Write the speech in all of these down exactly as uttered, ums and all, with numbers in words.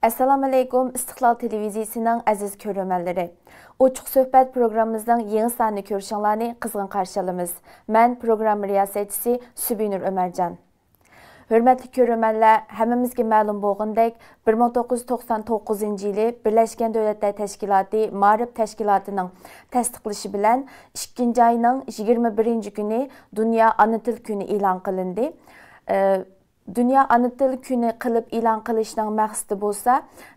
ئەسسالامۇئەلەيكۇم، ئىستىقلال تېلېۋىزىيىسىنىڭ ئەزىز كۆرۈرمەنلىرى. ئوچۇق سۆھبەت پروگراممىمىزنىڭ يېڭى سانىنى كۆرۈشۈڭلارنى قىزغىن قارشى ئالىمىز. مەن پروگرامما رىياسەتچىسى سۈبۈينۇر ئۆمەرجان. ھۆرمەتلىك كۆرۈرمەنلەر، ھەممىمىزگە مەلۇم بولغىنىدەك، بىر مىڭ توققۇز يۈز توقسان توققۇزىنچى يىلى بىرلەشكەن دۆلەتلەر تەشكىلاتى مائارىپ تەشكىلاتىنىڭ تەستىقلىشى بىلەن ئىككىنچى ئاينىڭ يىگىرمە بىرىنچى كۈنى دۇنيا ئانا تىل كۈنى ئېلان قىلىندى. ئە، دۇنيا ئانا تىل كۈنى قىلىپ ئېلان قىلىشنىڭ مەقسىتى بولسا،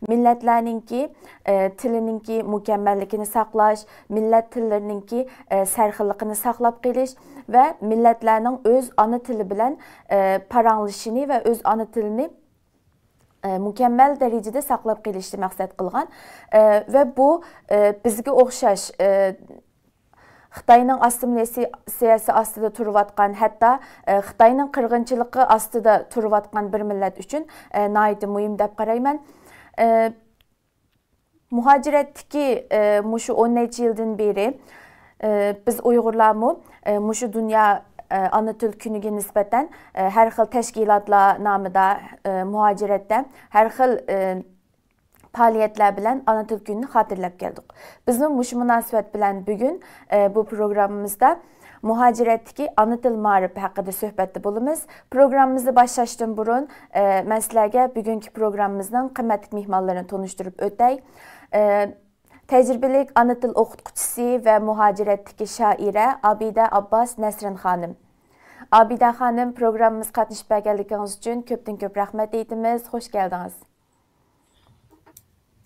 مىللەتلەرنىڭكى، ئە، تىلىنىڭكى مۇكەممەللىكىنى ساقلاش، مىللەت تىللىرىنىڭكى، ئە، سەرخىللىقىنى ساقلاپ قېلىش ۋە مىللەتلەرنىڭ ئۆز ئانا تىلى بىلەن، ئە، پاراڭلىشىشىنى ۋە ئۆز ئانا تىلىنى، ئە، مۇكەممەل دەرىجىدە ساقلاپ قېلىشنى مەقسەت قىلغان. ئە، ۋە بۇ، ئە، بىزگە ئوخشاش، ئە، خىتاينىڭ ئاسسىمىلياتسىيەسى ئاستىدا تۇرۇۋاتقان، ھەتتا، ئە، خىتاينىڭ قىرغىنچىلىقى ئاستىدا تۇرۇۋاتقان بىر مىللەت ئۈچۈن، ئە، ناھايىتى مۇھىم دەپ قارايمەن. ئە، مۇھاجىرەتتىكى، ئە، مۇشۇ ئون نەچچە يىلدىن بېرى، ئە، بىز ئۇيغۇرلارمۇ، ئە، مۇشۇ دۇنيا، ئە، ئانا تىل كۈنىگە نىسبەتەن، ئە، ھەر خىل تەشكىلاتلار نامىدا، ئە، مۇھاجىرەتتە ھەر خىل، ئە، پائالىيەتلەر بىلەن ئانا تىل كۈنىنى خاتىرىلەپ كەلدۇق. بىزمۇ مۇشۇ مۇناسىۋەت بىلەن بۈگۈن، ئە، بۇ پروگراممىمىزدا مۇھاجىرەتتىكى ئانا تىل مائارىپى ھەققىدە سۆھبەتتە بولىمىز. پروگراممىمىزنى باشلاشتىن بۇرۇن، ئە، مەن سىلەرگە بۈگۈنكى پروگراممىمىزنىڭ قىممەتلىك مېھمانلىرىنى تونۇشتۇرۇپ ئۆتەي. ئە، تەجرىبىلىك ئانا تىل ئوقۇتقۇچىسى ۋە مۇھاجىرەتتىكى شائىرە ئابىدە ئابباس نەسرىن خانىم. ئابىدە خانىم، پروگراممىمىزغا قاتنىشىپ بەرگەنلىكىڭىز ئۈچۈن كۆپتىن كۆپ رەھمەت ئېيتىمىز. خوش كەلدىڭىز.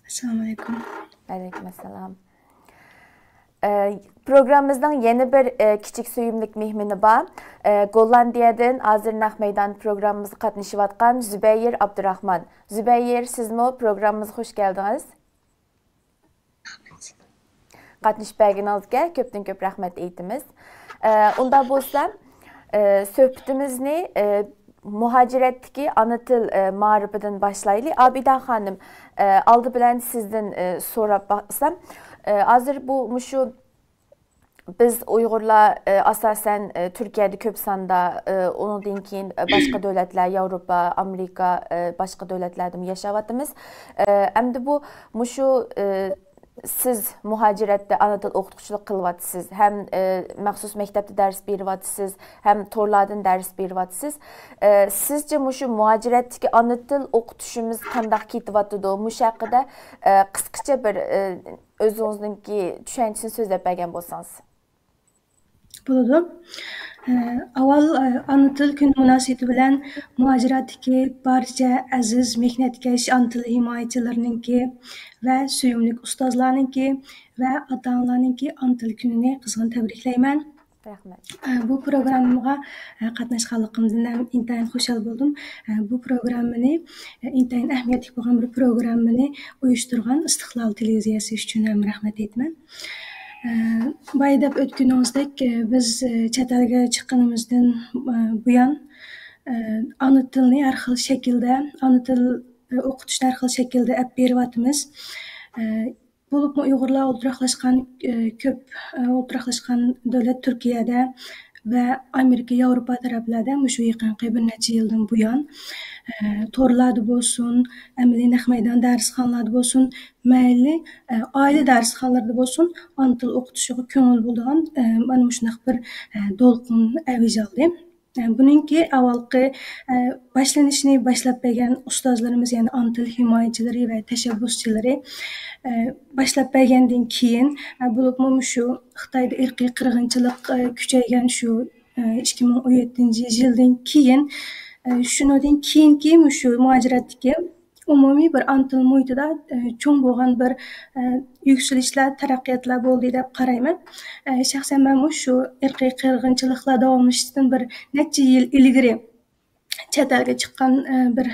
ئەسسالامۇئەلەيكۇم. ۋەئەلەيكۇم ئەسسالام. ئە، پروگراممىمىزنىڭ يەنە بىر، ئە، كىچىك سۆيۈملۈك مېھمىنى بار. ئە، گوللاندىيەدىن ھازىر نەق مەيدان پروگراممىمىزغا قاتنىشىۋاتقان زۇبەيىر ئابدۇراخمان. زۇبەيىر، سىزمۇ پروگراممىمىزغا خوش كەلدىڭىز. قاتنىشىپ بەرگىنىڭىزگە كۆپتىن كۆپ رەھمەت ئېيتىمىز. ئە، ئۇنداق بولسا، ئە، سۆھبىتىمىزنى، ئە، مۇھاجىرەتتىكى ئانا تىل، ئە، مائارىپىدىن باشلايلى. ئابىدە خانىم، ئە، ئالدى بىلەن سىزدىن، ئە، سوراپ باقسام، ئە، ھازىر بۇ، مۇشۇ بىز ئۇيغۇرلار، ئە، ئاساسەن، ئە، تۈركىيەدە كۆپ ساندا، ئە، ئۇنىڭدىن كېيىن، ئە، باشقا دۆلەتلەر، ياۋروپا، ئامېرىكا، ئە، باشقا دۆلەتلەردىمۇ ياشاۋاتىمىز. ئە، ئەمدى بۇ، مۇشۇ، ئە، سىز مۇھاجىرەتتە ئانا تىل ئوقۇتقۇچىلىق قىلىۋاتىسىز، ھەم، ئە، مەخسۇس مەكتەپتە دەرس بېرىۋاتىسىز، ھەم تورلاردىن دەرس بېرىۋاتىسىز. ئە، سىزچە مۇشۇ مۇھاجىرەتتىكى ئانا تىل ئوقۇتۇشىمىز قانداق كېتىۋاتىدۇ؟ مۇشۇ ھەققىدە، ئە، قىسقىچە بىر، ئە، ئۆزىڭىزنىڭكى چۈشەنچىسىنى سۆزلەپ بەرگەن بولسىڭىز. بولىدۇ. ئە، ئاۋۋال، ئە، ئانا تىل كۈنى مۇناسىۋىتى بىلەن مۇھاجىرەتتىكى بارچە ئەزىز مېھنەتكەش ئانا تىل ھىمايىچىلىرىنىڭكى ۋە سۆيۈملۈك ئۇستازلارنىڭكى ۋە ئاتا-ئانىلارنىڭكى ئانا تىل كۈنىنى قىزغىن تەبرىكلەيمەن. رەھمەت. ئە، بۇ پروگراممىغا، ئە، قاتناشقانلىقىمدىن ھەم ئىنتايىن خۇشال بولدۇم. ئە، بۇ پروگراممىنى، ئە، ئىنتايىن ئەھمىيەتلىك بولغان بىر پروگراممىنى ئۇيۇشتۇرغان ئىستىقلال تېلېۋىزىيەسى ئۈچۈن ھەم رەھمەت ئېيتىمەن. ئە، بايا دەپ ئۆتكىنىڭىزدەك، ئە، بىز، ئە، چەت ئەلگە چىققىنىمىزدىن، ئە، بۇيان، ئە، ئانا تىلنى ھەر خىل شەكىلدە، ئانا تىل، ئە، ئوقۇتۇشنى ھەر خىل شەكىلدە ئەپ بېرىۋاتىمىز. ئە، بولۇپمۇ ئۇيغۇرلار ئولتۇراقلاشقان، ئە، كۆپ، ئە، ئولتۇراقلاشقان دۆلەت تۈركىيەدە ۋە ئامېرىكا، ياۋروپا تەرەپلەردە مۇشۇ يېقىنقى بىر نەچچە يىلدىن بۇيان، ئە، تورلاردا بولسۇن، ئەمەلىي نەق مەيدان دەرسخانىلاردا بولسۇن، مەيلى، ئە، ئائىلە دەرسخانىلىرىدا بولسۇن، ئانا تىل ئوقۇتۇشىغا كۆڭۈل بۆلىدىغان، ئە، مانا مۇشۇنداق بىر، ئە، دولقۇن ئەۋج ئالدى. ئە، بۇنىڭكى ئاۋۋالقى، ئە، باشلىنىشىنى باشلاپ بەرگەن ئۇستازلىرىمىز، يەنى ئانا تىل ھىمايىچىلىرى ۋە تەشەببۇسچىلىرى، ئە، باشلاپ بەرگەندىن كېيىن، ئە، بولۇپمۇ مۇشۇ خىتايدا ئىرقىي قىرغىنچىلىق، ئە، كۈچەيگەن شۇ، ئە، ئىككى مىڭ ئون يەتتىنچى يىلدىن كېيىن، ئە، شۇنىڭدىن كېيىنكى مۇشۇ مۇھاجىرەتتىكى ئومۇمىي بىر ئانا تىل مۇھىتىدا، ئە، چوڭ بولغان بىر، ئە، يۈكسىلىشلەر، تەرەققىياتلار بولدى دەپ قارايمەن. ئە، شەخسەن مەنمۇ شۇ ئىرقىي قىرغىنچىلىقلار داۋاملىشىشتىن بىر نەچچە يىل ئىلگىرى چەت ئەلگە چىققان، ئە، بىر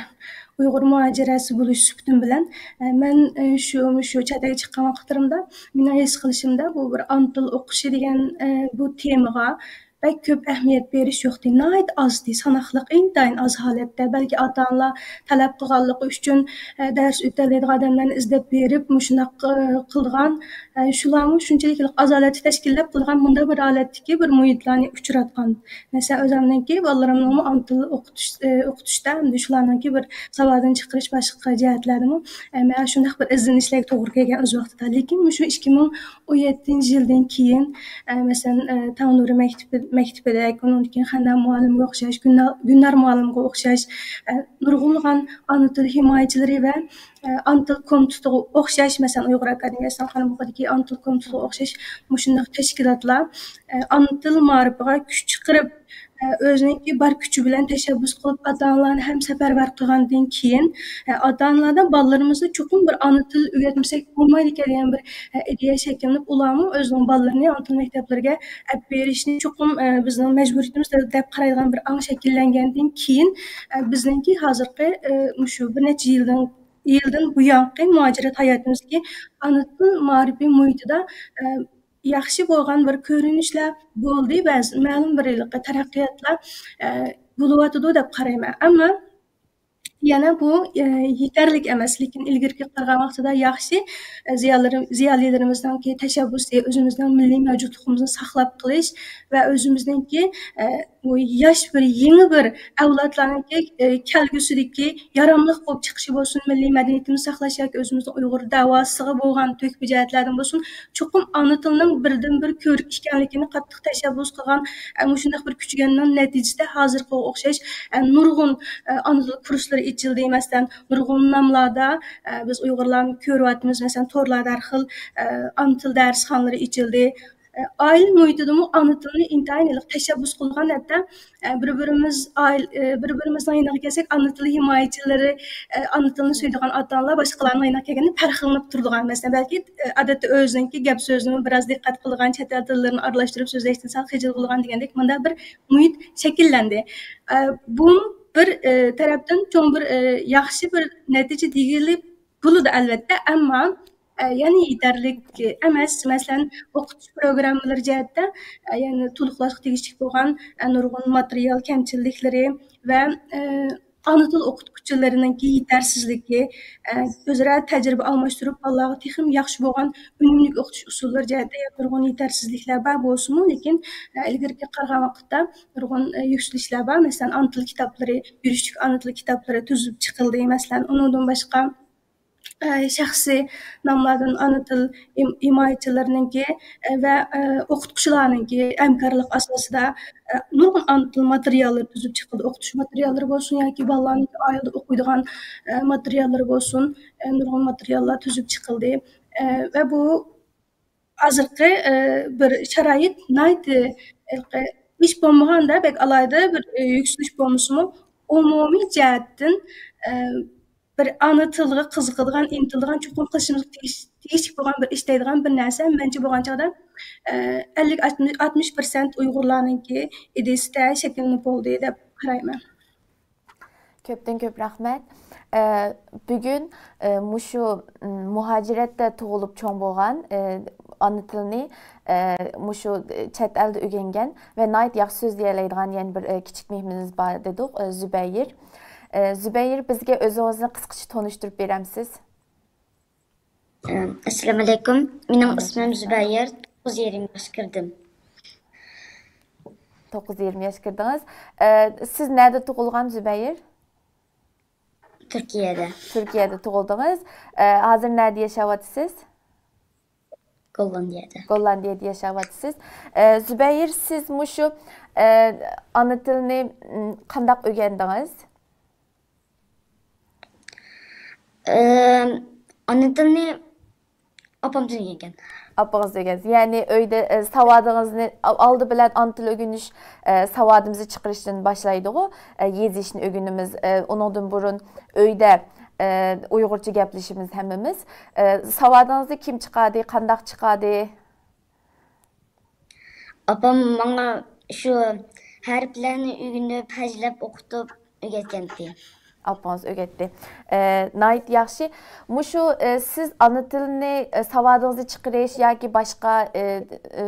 ئۇيغۇر مۇھاجىرەسى بولۇش سۈپىتىم بىلەن، ئە، مەن، ئە، شۇ، شۇ چەت ئەلگە چىققان ۋاقىتلىرىمدا مېنىڭ ھېس قىلىشىمدا بۇ بىر ئانا تىل ئوقۇشى دېگەن، ئە، بۇ تېمىغا بەك كۆپ ئەھمىيەت بېرىش يوقتى. ناھايىتى ئازدى، ساناقلىق، ئىنتايىن ئاز ھالەتتە. بەلكى ئاتا-ئانىلار تەلەپ قىلغانلىقى ئۈچۈن، ئە، دەرس ئۆتەلەيدىغان ئادەملەرنى ئىزدەپ بېرىپ، مۇشۇنداق، ئە، قىلىدىغان، ئە، شۇلارمۇ شۇنچىلىك ئاز ھالەتتە تەشكىللەپ قىلغان مۇنداق بىر ھالەتتىكى بىر مۇھىتلارنى ئۇچراتقان. مەسىلەن، ئۆزۈمنىڭكى بالىلىرىمنىڭمۇ ئانا تىل ئوقۇتۇش، ئە، ئوقۇتۇشتا، ھەمدە شۇلارنىڭكى بىر ساۋادىنى چىقىرىش باشقا جەھەتلەردىمۇ، ئە، مەن شۇنداق بىر ئىزدىنىشلەرگە توغرا كەلگەن ئۆز ۋاقتىدا. لېكىن مۇشۇ ئىككى مىڭ ئون يەتتىنچى يىلدىن كېيىن، ئە، مەسىلەن، ئە، تاڭنۇرى مەكتىپى، مەكتىپىدەك، ئۇنىڭدىن كېيىن خەندان مۇئەللىمگە ئوخشاش، گۈلنار، گۈلنار مۇئەللىمگە ئوخشاش، ئە، نۇرغۇنلىغان ئانا تىل ھىمايىچىلىرى ۋە ئانا تىل كومىتېتىغا ئوخشاش، مەسىلەن، ئۇيغۇر ئاكادېمىيەسىنىڭ قارامىقىدىكى ئانا تىل كومىتېتىغا ئوخشاش مۇشۇنداق تەشكىلاتلار، ئانا تىل مائارىپىغا كۈچ چىقىرىپ، ئۆزىنىڭكى بار كۈچى بىلەن تەشەببۇس قىلىپ، ئاتا-ئانىلارنى ھەم سەپەرۋەر قىلغاندىن كېيىن، ئاتا-ئانىلاردا بالىلىرىمىزنى چوقۇم بىر ئانا تىل ئۆگەتمىسەك بولمايدىكەن دېگەن بىر ئىدىيە شەكىللىنىپ، ئۇلارمۇ ئۆزىنىڭ بالىلىرىنى ئانا تىل مەكتەپلىرىگە ئەپ بېرىشنى چوقۇم، بىزنىڭ مەجبۇرىيىتىمىز دەپ قارايدىغان بىر ئاڭ شەكىللەنگەندىن كېيىن، بىزنىڭكى ھازىرقى، مۇشۇ بىر نەچچە يىلدىن، يىلدىن بۇيانقى مۇھاجىرەت ھاياتىمىزدىكى ئانا تىل مائارىپى مۇھىتىدا، ئە، ياخشى بولغان بىر كۆرۈنۈشلەر بولدى، بەزى مەلۇم بىر ھېلىقى تەرەققىياتلار، ئە، بولۇۋاتىدۇ دەپ قارايمەن. ئەمما يەنە بۇ، ئە، يېتەرلىك ئەمەس، لېكىن ئىلگىرىكىگە قارىغان ۋاقتىدا ياخشى، ئە، زىيالىرىم-، زىيالىيلىرىمىزنىڭكى تەشەببۇسى، ئۆزىمىزنىڭ مىللىي مەۋجۇتلۇقىمىزنى ساقلاپ قېلىش ۋە ئۆزىمىزنىڭكى، ئە، بۇ ياش بىر، يېڭى بىر ئەۋلادلارنىڭكى، ئە، كەلگۈسىدىكى ياراملىق بولۇپ چىقىشى بولسۇن، مىللىي مەدەنىيىتىمىزنى ساقلاش ياكى ئۆزىمىزنىڭ ئۇيغۇر دەۋاسىغا بولغان تۆھپە جەھەتلەردىن بولسۇن، چوقۇم ئانا تىلنىڭ بىردىنبىر كۆۋرۈك ئىكەنلىكىنى قاتتىق تەشەببۇس قىلغان، ئە، مۇشۇنداق بىر كۈچىگەننىڭ نەتىجىسىدە ھازىرقىغا ئوخشاش، ئە، نۇرغۇن، ئە، ئانا تىل كۇرسلىرى ئېچىلدى. مەسىلەن، نۇرغۇن ناملاردا، ئە، بىز ئۇيغۇرلار كۆرۈۋاتىمىز. مەسىلەن، تورلاردا ھەر خىل، ئە، ئانا تىل دەرسخانىلىرى ئېچىلدى. ئائىلە مۇھىتىدىمۇ ئانا تىلنى ئىنتايىن ھېلىقى تەشەببۇس قىلغان، ھەتتا، ئە، بىر-بىرىمىز ئائىل-، ئە، بىر-بىرىمىزنىڭ يېنىغا كەلسەك، ئانا تىل ھىمايىچىلىرى، ئە، ئانا تىلنى سۆيىدىغان ئاتا-ئانىلار باشقىلارنىڭ يېنىغا كەلگەندە پەرقلىنىپ تۇرىدىغان. مەسىلەن، بەلكى، ئە، ئادەتتە ئۆزىنىڭكى گەپ سۆزىنىمۇ بىراز دىققەت قىلىدىغان، چەت ئەل تىللىرىنى ئارىلاشتۇرۇپ سۆزلەشتىن سەل خىجىل بولىدىغان دېگەندەك مۇنداق بىر مۇھىت شەكىللەندى. ئە، بۇ بىر، ئە، تەرەپتىن چوڭ بىر، ئە، ياخشى بىر نەتىجە دېگىلى بولىدۇ، ئەلۋەتتە، ئەمما، ئە، يەنە يېتەرلىك ئەمەس. مەسىلەن، ئوقۇتۇش پروگراممىلىرى جەھەتتە، ئە، يەنە تولۇقلاشقا تېگىشلىك بولغان، ئە، نۇرغۇن ماتېرىيال كەمچىلىكلىرى ۋە، ئە، ئانا تىل ئوقۇتقۇچىلىرىنىڭكى يېتەرسىزلىكى، ئە، ئۆزئارا تەجرىبە ئالماشتۇرۇپ، بالىلارغا تېخىمۇ ياخشى بولغان ئۈنۈملۈك ئوقۇتۇش ئۇسۇللىرى جەھەتتە نۇرغۇن يېتەرسىزلىكلەر بار بولسىمۇ، لېكىن، ئە، ئىلگىرىكىگە قارىغان ۋاقىتتا نۇرغۇن، ئە، يۈكسىلىشلەر بار. مەسىلەن، ئانا تىل كىتابلىرى، يۈرۈشلۈك ئانا تىل كىتابلىرى تۈزۈپ چىقىلدى. مەسىلەن، ئۇنىڭدىن باشقا، ئە، شەخسىي ناملاردىن ئانا تىل ھىم-، ھىمايىچىلىرىنىڭكى، ئە، ۋە، ئە، ئوقۇتقۇچىلارنىڭكى ھەمكارلىق ئاساسىدا، ئە، نۇرغۇن ئانا تىل ماتېرىياللىرى تۈزۈپ چىقىلدى. ئوقۇتۇش ماتېرىياللىرى بولسۇن ياكى بالىلارنىڭكى ئائىلىدە ئوقۇيدىغان، ئە، ماتېرىياللىرى بولسۇن، ئە، نۇرغۇن ماتېرىياللار تۈزۈپ چىقىلدى. ئە، ۋە بۇ ھازىرقى، ئە، بىر شارائىت ناھايىتى، ئە، ھېچ بولمىغاندا بەك ئالاھىدە بىر، ئە، يۈكسىلىش بولمىسىمۇ، ئومۇمىي جەھەتتىن، ئە، بىر ئانا تىلغا قىزىقىدىغان، ئىنتىلىدىغان، چوقۇم قىلىشىمىزغا تېگىش-، تېگىشلىك بولغان بىر ئىش دەيدىغان بىر نەرسە، مەنچە بولغان چاغدا، ئە، ئەللىك، ئاتمىش، ئاتمىش پىرسەنت ئۇيغۇرلارنىڭكى ئىدىيىسىدە شەكىللىنىپ بولدى دەپ قارايمەن. كۆپتىن كۆپ رەھمەت. ئە، بۈگۈن، ئە، مۇشۇ، م، مۇھاجىرەتتە تۇغۇلۇپ چوڭ بولغان، ئە، ئانا تىلىنى، ئە، مۇشۇ، ئە، چەت ئەلدە ئۆگەنگەن ۋە ناھايىتى ياخشى سۆزلىيەلەيدىغان يەنە بىر، ئە، كىچىك مېھمىنىمىز بار دېدۇق، ئە، زۇبەيىر. ئە، زۇبەيىر، بىزگە ئۆزىڭىزنى قىسقىچە تونۇشتۇرۇپ بېرەمسىز؟ ئەسسالامۇئەلەيكۇم. مېنىڭ ئىسمىم زۇبەيىر. توققۇز يېرىم ياشقا كىردىم. توققۇز يېرىم ياشقا كىردىڭىز. ئە، سىز نەدە تۇغۇلغان، زۇبەيىر؟ تۈركىيەدە. تۈركىيەدە تۇغۇلدىڭىز. ئە، ھازىر نەدە ياشاۋاتىسىز؟ گوللاندىيەدە. گوللاندىيەدە ياشاۋاتىسىز. ئە، زۇبەيىر، سىز مۇشۇ، ئە، ئانا تىلنى، م، قانداق ئۆگەندىڭىز؟ ئەم، ئانا تىلنى ئاپامدىن ئۆگەنگەن. ئاپىڭىز ئۆگەندى. يەنى ئۆيدە، ئە، ساۋادىڭىزنى ئال-، ئالدى بىلەن ئانا تىل ئۆگىنىش، ئە، ساۋادىمىزنى چىقىرىشتىن باشلايدىغۇ. ئە، يېزىشنى ئۆگىنىمىز. ئە، ئۇنىڭدىن بۇرۇن ئۆيدە، ئە، ئۇيغۇرچە گەپلىشىمىز ھەممىمىز. ئە، ساۋادىڭىزنى كىم چىقاردى، قانداق چىقاردى؟ ئاپام ماڭا شۇ ھەرپلەرنى ئۆگىنىپ، ھەجلەپ ئوقۇتۇپ ئۆگەتكەنتى. ئاپىڭىز ئۆگەتتى. ئە، ناھايىتى ياخشى. مۇشۇ، ئە، سىز ئانا تىلنى، ئە، ساۋادىڭىزنى چىقىرىش ياكى باشقا، ئە، ئە،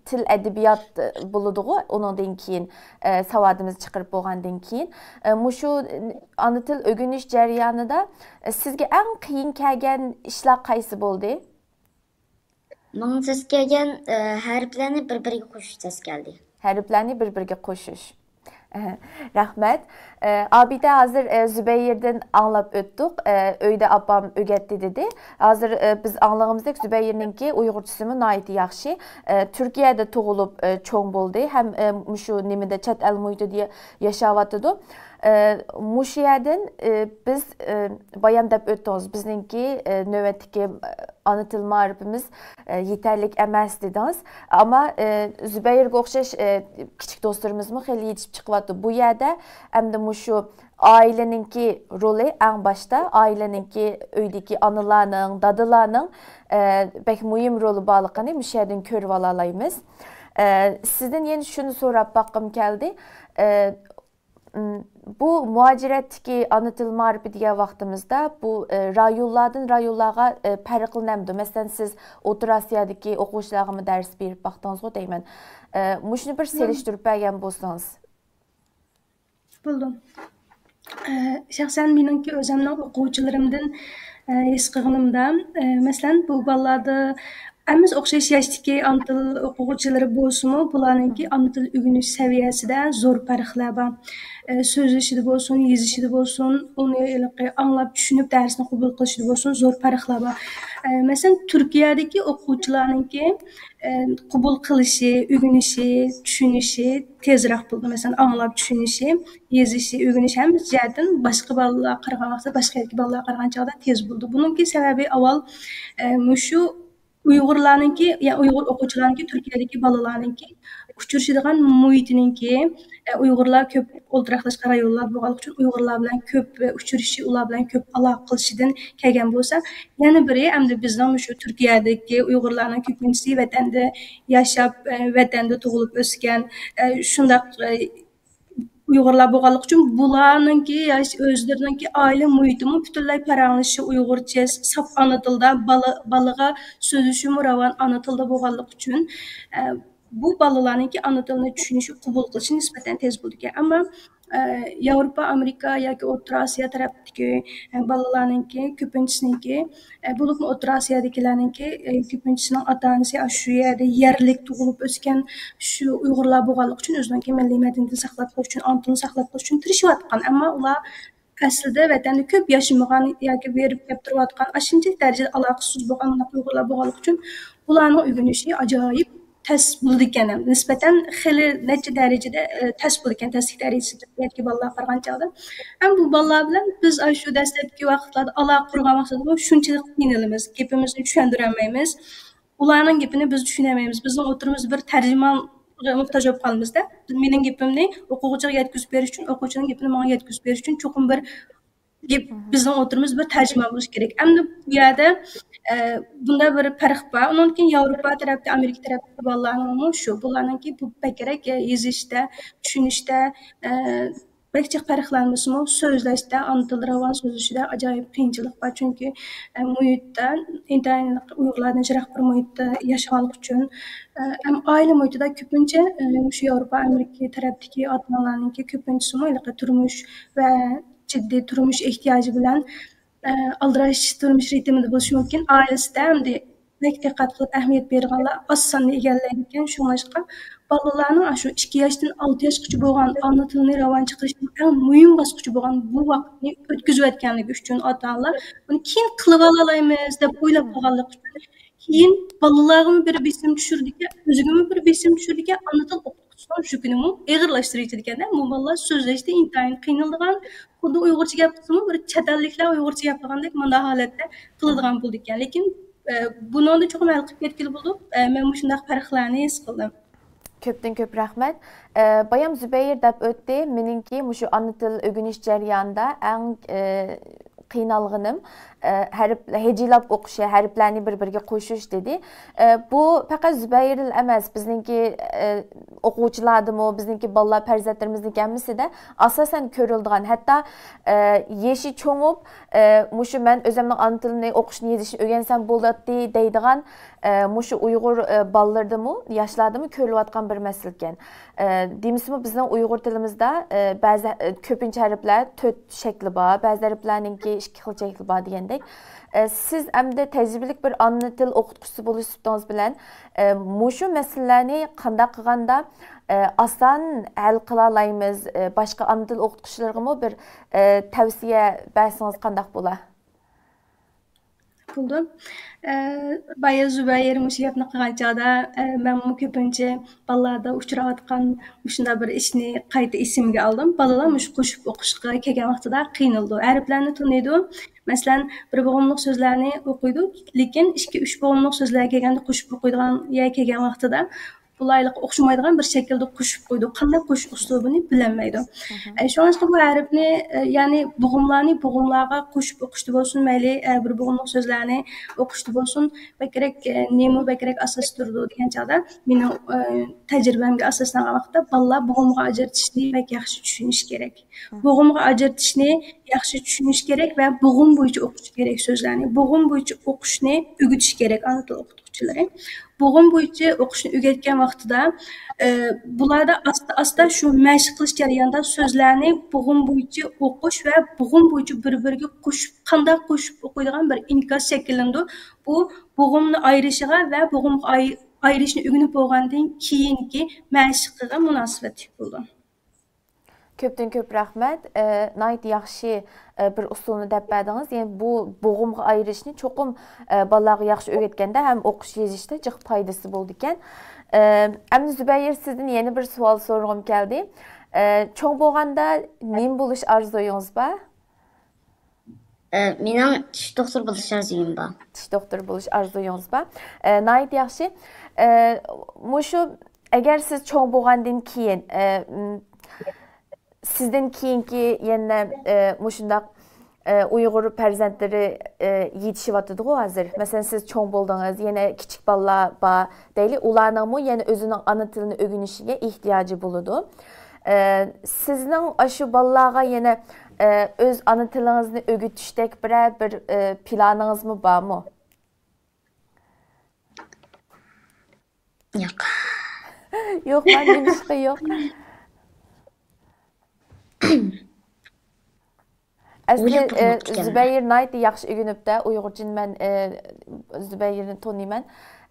تىل، ئەدەبىيات، ئە، بولىدىغۇ، ئۇنىڭدىن كېيىن، ئە، ساۋادىمىزنى چىقىرىپ بولغاندىن كېيىن، ئە، مۇشۇ ئانا تىل ئۆگىنىش جەريانىدا، ئە، سىزگە ئەڭ قىيىن كەلگەن ئىشلار قايسى بولدى؟ ماڭا تەس كەلگەن، ئە، ھەرپلەرنى بىر-بىرىگە قوشۇش تەس كەلدى. ھەرپلەرنى بىر-بىرىگە قوشۇش. ئەھە، رەھمەت. ئە، ئابىدە ھازىر، ئە، زۇبەيىردىن ئاڭلاپ ئۆتتۇق. ئە، ئۆيدە ئاپام ئۆگەتتى دېدى. ھازىر، ئە، بىز ئاڭلىغىنىمىزدەك زۇبەيىرنىڭكى ئۇيغۇرچىسىمۇ ناھايىتى ياخشى. ئە، تۈركىيەدە تۇغۇلۇپ، ئە، چوڭ بولدى ھەم، ئە، مۇشۇ نېمىدە، چەت ئەل مۇھىتىدا يا-، ياشاۋاتىدۇ. ئە، مۇشۇ يەردىن، ئە، بىز، ئە، بايام دەپ ئۆتتىڭىز، بىزنىڭكى، ئە، نۆۋەتتىكى، ئە، ئانا تىل مائارىپىمىز، ئە، يېتەرلىك ئەمەس دېدىڭىز. ئەمما، ئە، زۇبەيرگە ئوخشاش، ئە، كىچىك دوستلىرىمىزمۇ خېلى يېتىشىپ چىقىۋاتىدۇ. بۇ يەردە ئەمدى مۇشۇ ئائىلىنىڭكى رولى ئەڭ باشتا، ئائىلىنىڭكى، ئۆيدىكى ئانىلارنىڭ، دادىلارنىڭ، ئە، بەك مۇھىم رولى بارلىقىنى مۇشۇ يەردىن كۆرۈۋالالايمىز. ئە، سىزدىن يەنە شۇنى سوراپ باققۇم كەلدى. ئە، م، بۇ مۇھاجىرەتتىكى ئانا تىل مائارىپى دېگەن ۋاقتىمىزدا بۇ، ئە، رايونلاردىن رايونلارغا، ئە، پەرقلىنەمدۇ؟ مەسىلەن، سىز ئوتتۇرا ئاسىيادىكى ئوقۇغۇچىلارغىمۇ دەرس بېرىپ باقتىڭىزغۇ دەيمەن. ئە، مۇشۇنى بىر سېلىشتۇرۇپ بەرگەن بولسىڭىز. بولدى. ئە، شەخسەن مېنىڭكى ئۆزۈمنىڭ ئوقۇغۇچىلىرىمدىن، ئە، ھېس قىلغىنىمدا، ئە، مەسىلەن، بۇ بالىلاردا ھەممىسى ئوخشاش ياشتىكى ئانا تىل ئوقۇغۇچىلىرى بولسىمۇ، بۇلارنىڭكى ئانا تىل ئۆگىنىش سەۋىيەسىدە زور پەرقلەر بار. ئە، سۆزلىشىدە بولسۇن، يېزىشىدا بولسۇن، ئۇنى ھېلىقى ئاڭلاپ چۈشىنىپ دەرسنى قوبۇل قىلىشىدا بولسۇن، زور پەرقلەر بار. ئە، مەسىلەن، تۈركىيەدىكى ئوقۇغۇچىلارنىڭكى، ئە، قوبۇل قىلىشى، ئۆگىنىشى، چۈشىنىشى تېزرەك بولىدۇ. مەسىلەن، ئاڭلاپ چۈشىنىشى، يېزىشى، ئۆگىنىشى ھەممىسى جەھەتتىن باشقا بالىلارغا قارىغان ۋاقىتتا، باشقا يەردىكى بالىلارغا قارىغان چاغدا تېز بولىدۇ. بۇنىڭكى سەۋەبى ئاۋۋال، ئە، مۇشۇ ئۇيغۇرلارنىڭكى، يا ئۇيغۇر ئوقۇغۇچىلارنىڭكى، تۈركىيەدىكى بالىلارنىڭكى ئۇچرىشىدىغان مۇھىتىنىڭكى، ئە، ئۇيغۇرلار كۆپ ئولتۇراقلاشقان رايونلار بولغانلىقى ئۈچۈن ئۇيغۇرلار بىلەن كۆپ، ئە، ئۇچرىشىشى، ئۇلار بىلەن كۆپ ئالاقە قىلىشىدىن كەلگەن بولسا، يەنە بىرى ئەمدى بىزنىڭ مۇشۇ تۈركىيەدىكى ئۇيغۇرلارنىڭ كۆپىنچىسى ۋەتەندە ياشاپ، ئە، ۋەتەندە تۇغۇلۇپ ئۆسكەن، ئە، شۇنداق، ئە، ئۇيغۇرلار بولغانلىقى ئۈچۈن بۇلارنىڭكى ياش-، ئۆزلىرىنىڭكى ئائىلە مۇھىتىمۇ پۈتۈنلەي پاراڭلىشىشى ئۇيغۇرچە، ساپ ئانا تىلدا، بالا، بالىغا سۆزلىشىمۇ راۋان ئانا تىلدا بولغانلىقى ئۈچۈن، ئە، بۇ بالىلارنىڭكى ئانا تىلىنى چۈشىنىشى، قوبۇل قىلىشى نىسبەتەن تېز بولىدىكەن. ئەمما، ئە، ياۋروپا، ئامېرىكا ياكى ئوتتۇرا ئاسىيا تەرەپتىكى، ئە، بالىلارنىڭكى كۆپىنچىسىنىڭكى، ئە، بولۇپمۇ ئوتتۇرا ئاسىيادىكىلەرنىڭكى، ئە، كۆپىنچىسىنىڭ ئاتا-ئانىسى ئاشۇ يەردە يەرلىك تۇغۇلۇپ ئۆسكەن شۇ ئۇيغۇرلار بولغانلىقى ئۈچۈن ئۆزىنىڭكى مىللىي مەدەنىيىتىنى ساقلاپ قېلىش ئۈچۈن، ئانا تىلىنى ساقلاپ قېلىش ئۈچۈن تىرىشىۋاتقان. ئەمما ئۇلار ئەسلىدە ۋەتەندە كۆپ ياشىمىغان ياكى بېرىپ كەپ تۇرۇۋاتقان، ئاشۇنچىلىك دەرىجىدە ئالاقىسىز بولغان مۇنداق ئۇيغۇرلار بولغانلىقى ئۈچۈن، بۇلارنىڭ ئۆگىنىشى ئاجايىپ تەس بولىدىكەن. نىسبەتەن خېلى نەچچە دەرىجىدە، ئە، تەس بولىدىكەن، تەسلىك دەرىجىسى تۈركىيەدىكى بالىلارغا قارىغان چاغدا. ھەم بۇ بالىلار بىلەن بىز ئاشۇ دەسلەپكى ۋاقىتلاردا ئالاقە قۇرغان ۋاقتىدىمۇ شۇنچىلىك قىينىلىمىز، گېپىمىزنى چۈشەندۈرەلمەيمىز. ئۇلارنىڭ گېپىنى بىز چۈشىنەلمەيمىز. بىزنىڭ ئوتتۇرىمىزدا بىر تەرجىمانغا موھتاج بولۇپ قالىمىزدە. مېنىڭ گېپىمنى ئوقۇغۇچىغا يەتكۈزۈپ بېرىش ئۈچۈن، ئوقۇغۇچىنىڭ گېپىنى ماڭا يەتكۈزۈپ بېرىش ئۈچۈن چوقۇم بىر گېپ، بىزنىڭ ئوتتۇرىمىزدا بىر تەرجىمان بولۇشى كېرەك. ئەمدى بۇ يەردە، ئە، بۇنداق بىر پەرق بار. ئۇنىڭدىن كېيىن ياۋروپا تەرەپتە، ئامېرىكا تەرەپتىكى بالىلارنىڭمۇ شۇ، بالىلارنىڭكى بۇ بەكرەك، ئە، يېزىشتا، چۈشىنىشتە، ئە، بەك جىق پەرقلەنمىسىمۇ، سۆزلەشتە، ئانا تىلدا راۋان سۆزلىشىدە ئاجايىپ قىيىنچىلىق بار. چۈنكى، ئە، مۇھىتتا، ئىنتايىن ئۇيغۇرلاردىن يىراق بىر مۇھىتتا ياشىغانلىقى ئۈچۈن، ئە، ھەم ئائىلە مۇھىتىدا كۆپىنچە، ئە، مۇشۇ ياۋروپا، ئامېرىكا تەرەپتىكى ئاتا-ئانىلارنىڭكى كۆپىنچىسىمۇ ھېلىقى تۇرمۇش ۋە جىددىي تۇرمۇش ئېھتىياجى بىلەن، ئە، ئالدىراش تۇرمۇش رىتىمىدا بولۇشى مۇمكىن. ئائىلىسىدە ئەمدى بەك دىققەت قىلىپ ئەھمىيەت بېرىدىغانلار ئاز ساننى ئىگىلەيدىكەن. شۇڭلاشقا بالىلارنىڭ ئاشۇ ئىككى ياشتىن ئالتە ياشقىچە بولغان ئانا تىلىنى راۋان چىقىرىشنىڭ ئەڭ مۇھىم باسقۇچى بولغان بۇ ۋاقىتنى ئۆتكۈزۈۋەتكەنلىكى ئۈچۈن ئاتا-ئانىلار بۇنى كېيىن قىلىۋالالايمىز دەپ ئويلاپ قالغانلىقى ئۈچۈن، كېيىن بالىلارغىمۇ بىر بېسىم چۈشۈرىدىكەن، ئۆزىگىمۇ بىر بېسىم چۈشۈرىدىكەن، ئانا تىل ئوقۇتقۇچىنىڭ يۈكىنىمۇ ئېغىرلاشتۇرۇۋېتىدىكەن. بۇ بالىلار سۆزلەشتە ئىنتايىن قىينىلىدىغان، خۇددى ئۇيغۇرچە گەپ قىلسىمۇ بىر چەت ئەللىكلەر ئۇيغۇرچە گەپ قىلغاندەك مۇنداق ھالەتتە قىلىدىغان بولىدىكەن. لېكىن، ئە، بۇنىڭدا چوقۇم ھەل قىلىپ كەتكىلى بولىدۇ. ئە، مەن مۇشۇنداق پەرقلەرنى ھېس قىلدىم. كۆپتىن كۆپ رەھمەت. ئە، بايام زۇبەيىر دەپ ئۆتتى، مېنىڭكى مۇشۇ ئانا تىل ئۆگىنىش جەريانىدا ئەڭ، ئە، قىينالغىنىم، ئە، ھەرپ، ھىجىيلاپ ئوقۇشى، ھەرپلەرنى بىر-بىرىگە قوشۇش دېدى. ئە، بۇ پەقەت زۇبەيىردىلا ئەمەس، بىزنىڭكى، ئە، ئوقۇغۇچىلاردىمۇ، بىزنىڭكى بالىلار، پەرزەنتلىرىمىزنىڭكى ھەممىسىدە ئاساسەن كۆرۈلىدىغان، ھەتتا، ئە، يېشى چوڭۇپ، ئە، مۇشۇ مەن ئۆزۈمنىڭ ئانا تىلىنى ئوقۇشنى، يېزىشنى ئۆگەنسەم بولاتتى دەيدىغان، ئە، مۇشۇ ئۇيغۇر، ئە، بالىلىرىدىمۇ، ياشلاردىمۇ كۆرۈلۈۋاتقان بىر مەسىلىكەن. ئە، دېمىسىمۇ بىزنىڭ ئۇيغۇر تىلىمىزدا، ئە، بەزى، ئە، كۆپىنچە ھەرپلەر تۆت شەكلى بار. بەزى ھەرپلەرنىڭكى ئىككى خىل شەكلى بار دېگەندەك. ئە، سىز ئەمدى تەجرىبىلىك بىر ئانا تىل ئوقۇتقۇچىسى بولۇش سۈپىتىڭىز بىلەن، ئە، مۇشۇ مەسىلىلەرنى قانداق قىلغاندا، ئە، ئاسان ھەل قىلالايمىز؟ ئە، باشقا ئانا تىل ئوقۇتقۇچىلىرىغىمۇ بىر، ئە، تەۋسىيە بەرسىڭىز قانداق بولا؟ بولدى. ئە، بايا زۇبەيىر مۇشۇ گەپنى قىلغان چاغدا، ئە، مەنمۇ كۆپىنچە بالىلاردا ئۇچراۋاتقان مۇشۇنداق بىر ئىشنى قايتا ئېسىمگە ئالدىم. بالىلار مۇشۇ قوشۇپ ئوقۇشقا كەلگەن ۋاقتىدا قىينىلىدۇ. ھەرپلەرنى تونۇيدۇ. مەسىلەن، بىر بوغۇملۇق سۆزلەرنى ئوقۇيدۇ، لېكىن ئىككى، ئۈچ بوغۇملۇق سۆزلەرگە كەلگەندە، قوشۇپ ئوقۇيدىغان يەرگە كەلگەن ۋاقتىدا بۇلايلىققا ئوخشىمايدىغان بىر شەكىلدە قوشۇپ قويدۇق. قانداق قوشۇش ئۇسلۇبىنى بىلەلمەيدۇ. ئە، شۇڭلاشقا بۇ ھەرپنى، ئە، يەنى بوغۇملارنى بوغۇملارغا قوشۇپ ئوقۇشتا بولسۇن، مەيلى، ئە، بىر بوغۇملۇق سۆزلەرنى ئوقۇشتا بولسۇن، بەكرەك، ئە، نېمە بەكرەك ئاساس تۇرىدۇ دېگەن چاغدا، مېنىڭ، ئە، تەجرىبەمگە ئاساسلانغان ۋاقىتتا بالىلار بوغۇمغا ئاجرىتىشنى بەك ياخشى چۈشىنىشى كېرەك. بوغۇمغا ئاجرىتىشنى ياخشى چۈشىنىشى كېرەك ۋە بوغۇم بويىچە ئوقۇشى كېرەك سۆزلەرنى. بوغۇم بويىچە ئوقۇشنى ئۆگىتىشى كېرەك ئانا تىل ئوقۇتقۇچىلىرى. بوغۇم بويىچە ئوقۇشنى ئۆگەتكەن ۋاقتىدا، ئە، بۇلاردا ئاستا-ئاستا شۇ مەشىق قىلىش جەريانىدا سۆزلەرنى بوغۇم بويىچە ئوقۇش ۋە بوغۇم بويىچە بىر-بىرىگە قوشۇپ، قانداق قوشۇپ ئوقۇيدىغان بىر ئىنكاس شەكىللىنىدۇ. بۇ بوغۇمنى ئايرىشىغا ۋە بوغۇمغا ئاي-، ئايرىشنى ئۆگىنىپ بولغاندىن كېيىنكى مەشىقىگە مۇناسىۋەتلىك بولىدۇ. كۆپتىن كۆپ رەھمەت. ئە، ناھايىتى ياخشى، ئە، بىر ئۇسۇلنى دەپ بەردىڭىز. يەنى بۇ بوغۇمغا ئايرىشنى چوقۇم، ئە، بالىلارغا ياخشى ئۆگەتكەندە ھەم ئوقۇش يېزىشتا جىق پايدىسى بولىدىكەن. ئە، ئەمدى زۇبەيىر، سىزدىن يەنە بىر سوئال سورىغۇم كەلدى. ئە، چوڭ بولغاندا نېمە بولۇش ئارزۇيىڭىز بار؟ ئە، مېنىڭ چىش دوختۇرى بولۇش ئارزۇيۇم بار. چىش دوختۇرى بولۇش ئارزۇيىڭىز بار. ئە، ناھايىتى ياخشى. ئە، مۇشۇ، ئەگەر سىز چوڭ بولغاندىن كېيىن، ئە، م، سىزدىن كېيىنكى يەنە، ئە، مۇشۇنداق، ئە، ئۇيغۇر پەرزەنتلىرى، ئە، يېتىشىۋاتىدىغۇ ھازىر. مەسىلەن، سىز چوڭ بولدىڭىز، يەنە كىچىك بالىلار بار دەيلى، ئۇلارنىڭمۇ يەنە ئۆزىنىڭ ئانا تىلىنى ئۆگىنىشىگە ئېھتىياجى بولىدۇ. ئە، سىزنىڭ ئاشۇ بالىلارغا يەنە، ئە، ئۆز ئانا تىلىڭىزنى ئۆگىتىشتەك بىرەر بىر، ئە، پىلانىڭىزمۇ بارمۇ؟ ياق. يوق، نېمىشقا يوق؟ ئەسلى، ئويلاپ باقماپتىكەنمەن. ئە، زۇبەيىر ناھايىتى ياخشى ئۆگىنىپتۇ. ئۇيغۇرچىنى مەن، ئە، زۇبەيىرنى تونۇيمەن.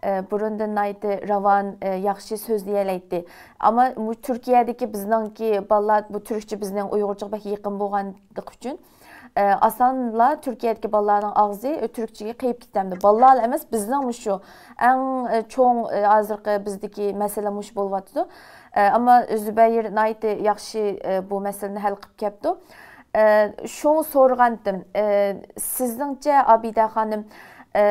ئە، بۇرۇندىن ناھايىتى راۋان، ئە، ياخشى سۆزلىيەلەيتتى. ئەمما بۇ تۈركىيەدىكى بىزنىڭكى بالىلار بۇ تۈركچە بىزنىڭ ئۇيغۇرچىغا بەك يېقىن بولغانلىقى ئۈچۈن، ئە، ئاسانلا تۈركىيەدىكى بالىلارنىڭ ئاغزى، ئە، تۈركچىگە قېيىپ كېتەمدۇ. بالىلار ئەمەس، بىزنىڭ مۇشۇ ئەڭ، ئە، چوڭ، ئە، ھازىرقى بىزدىكى مەسىلە مۇشۇ بولۇۋاتىدۇ. ئە، ئەمما زۇبەيىر ناھايىتى ياخشى، ئە، بۇ مەسىلىنى ھەل قىلىپ كەپتۇ. ئە، شۇڭا سورىغانتىم، ئە، سىزنىڭچە، ئابىدە خانىم، ئە،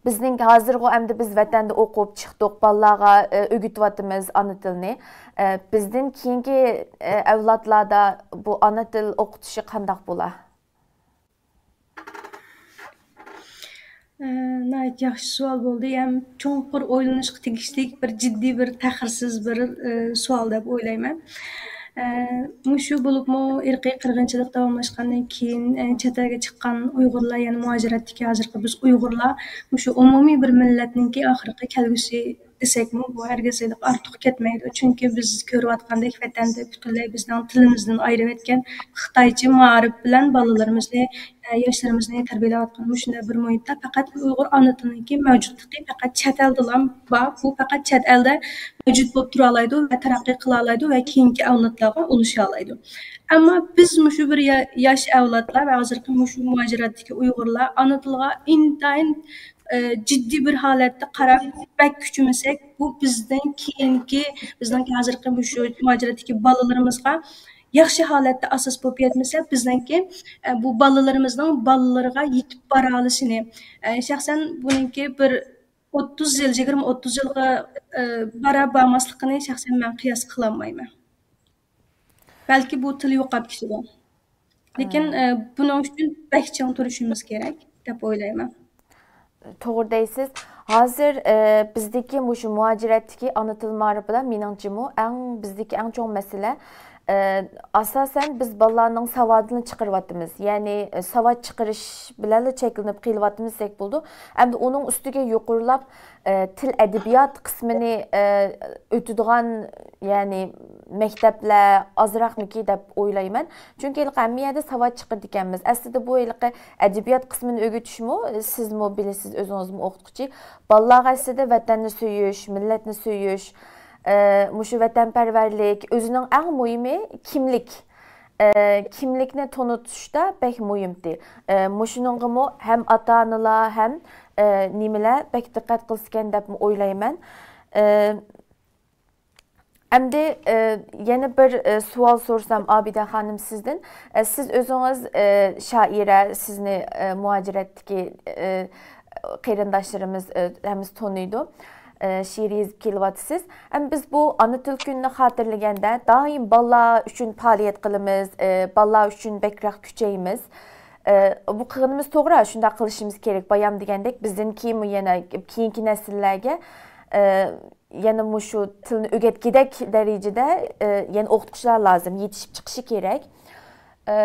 بىزنىڭ ھازىرغۇ ئەمدى بىز ۋەتەندە ئوقۇپ چىقتۇق، بالىلارغا، ئە، ئۆگىتىۋاتىمىز ئانا تىلنى. ئە، بىزدىن كېيىنكى، ئە، ئەۋلادلاردا بۇ ئانا تىل ئوقۇتۇشى قانداق بولا؟ ئە، ناھايىتى ياخشى سوئال بولدى. ھەم چوڭقۇر ئويلىنىشقا تېگىشلىك بىر جىددىي، بىر تەخىرسىز بىر، ئە، سوئال دەپ ئويلايمەن. ئە، مۇشۇ بولۇپمۇ ئىرقىي قىرغىنچىلىق داۋاملاشقاندىن كېيىن، ئە، چەت ئەلگە چىققان ئۇيغۇرلار، يەنى مۇھاجىرەتتىكى ھازىرقى بىز ئۇيغۇرلار، مۇشۇ ئومۇمىي بىر مىللەتنىڭكى ئاخىرقى كەلگۈسى دېسەكمۇ، بۇ ھەرگىز ھېلىقى ئارتۇق كەتمەيدۇ. چۈنكى بىز كۆرۈۋاتقاندەك، ۋەتەندە پۈتۈنلەي بىزنىڭ تىلىمىزدىن ئايرىۋەتكەن خىتايچە مائارىپ بىلەن بالىلىرىمىزنى، ئە، ياشلىرىمىزنى تەربىيەلەۋاتقان مۇشۇنداق بىر مۇھىتتا پەقەت ئۇيغۇر ئانا تىلىنىڭكى مەۋجۇتلۇقى پەقەت چەت ئەلدىلا بار. بۇ پەقەت چەت ئەلدە مەۋجۇت بولۇپ تۇرالايدۇ ۋە تەرەققىي قىلالايدۇ ۋە كېيىنكى ئەۋلادلارغا ئۇلىشالايدۇ. ئەمما بىز مۇشۇ بىر يا-، ياش ئەۋلادلار ۋە ھازىرقى مۇشۇ مۇھاجىرەتتىكى ئۇيغۇرلار ئانا تىلغا ئىنتايىن، ئە، جىددىي بىر ھالەتتە قاراپ بەك كۈچىمىسەك، بۇ بىزدىن كېيىنكى، بىزنىڭ ھازىرقى مۇشۇ مۇھاجىرەتتىكى بالىلىرىمىزغا ياخشى ھالەتتە ئاساس بولۇپ يەتمىسە، بىزنىڭكى، ئە، بۇ بالىلىرىمىزنىڭ بالىلىرىغا يېتىپ بارالىشىنى، ئە، شەخسەن بۇنىڭكى بىر ئوتتۇز يىل، يىگىرمە ئوتتۇز يىلغا، ئە، بارا بارماسلىقىنى شەخسەن مەن قىياس قىلالمايمەن. بەلكى بۇ تىل يوقاپ كېتىدۇ. لېكىن، ئە، بۇنىڭ ئۈچۈن بەك چىڭ تۇرۇشىمىز كېرەك دەپ ئويلايمەن. توغرا دەيسىز. ھازىر، ئە، بىزدىكى مۇشۇ مۇھاجىرەتتىكى ئانا تىل مائارىپىدا مېنىڭچىمۇ ئەڭ، بىزدىكى ئەڭ چوڭ مەسىلە، ئاساسەن بىز بالىلارنىڭ ساۋادىنى چىقىرىۋاتىمىز. يەنى، ئە، ساۋات چىقىرىش بىلەنلا چەكلىنىپ قېلىۋاتىمىز دېسەك بولىدۇ. ئەمدى ئۇنىڭ ئۈستىگە يۇقىرىلاپ، ئە، تىل ئەدەبىيات قىسمىنى، ئە، ئۆتىدىغان، يەنى مەكتەپلەر ئازراقمىكى دەپ ئويلايمەن. چۈنكى ھېلىقى ھەممە يەردە ساۋات چىقىرىدىكەنمىز. ئەسلىدە بۇ ھېلىقى ئەدەبىيات قىسمىنى ئۆگىتىشمۇ، سىزمۇ بىلىسىز، ئۆزىڭىزمۇ ئوقۇتقۇچى. بالىلارغا ئەسلىدە ۋەتەننى سۆيۈش، مىللەتنى سۆيۈش، ئە، مۇشۇ ۋەتەنپەرۋەرلىك، ئۆزىنىڭ ئەڭ مۇھىمى كىملىك. ئە، كىملىكنى تونۇتۇشتا بەك مۇھىمتى. ئە، مۇشۇنىڭغىمۇ ھەم ئاتا-ئانىلار، ھەم، ئە، نېمىلەر بەك دىققەت قىلسىكەن دەپمۇ ئويلايمەن. ئە، ئەمدى، ئە، يەنە بىر، ئە، سوئال سورىسام، ئابىدە خانىم، سىزدىن. ئە، سىز ئۆزىڭىز، ئە، شائىرە، سىزنى، ئە، مۇھاجىرەتتىكى، ئە، قېرىنداشلىرىمىز، ئە، ھەممىسى تونۇيدۇ. ئە، شېئىر يېزىپ كېلىۋاتىسىز. ئەمما بىز بۇ ئانا تىل كۈنىنى خاتىرىلىگەندە، دائىم بالىلار ئۈچۈن پائالىيەت قىلىمىز، ئە، بالىلار ئۈچۈن بەكرەك كۈچەيمىز. ئە، بۇ قىلغىنىمىز توغرا، شۇنداق قىلىشىمىز كېرەك. بايام دېگەندەك، بىزدىن كېيىنمۇ يەنە كېيىنكى نەسىللەرگە، ئە، يەنە مۇشۇ تىلنى ئۆگەتكۈدەك دەرىجىدە، ئە، يەنە ئوقۇتقۇچىلار لازىم، يېتىشىپ چىقىشى كېرەك. ئە،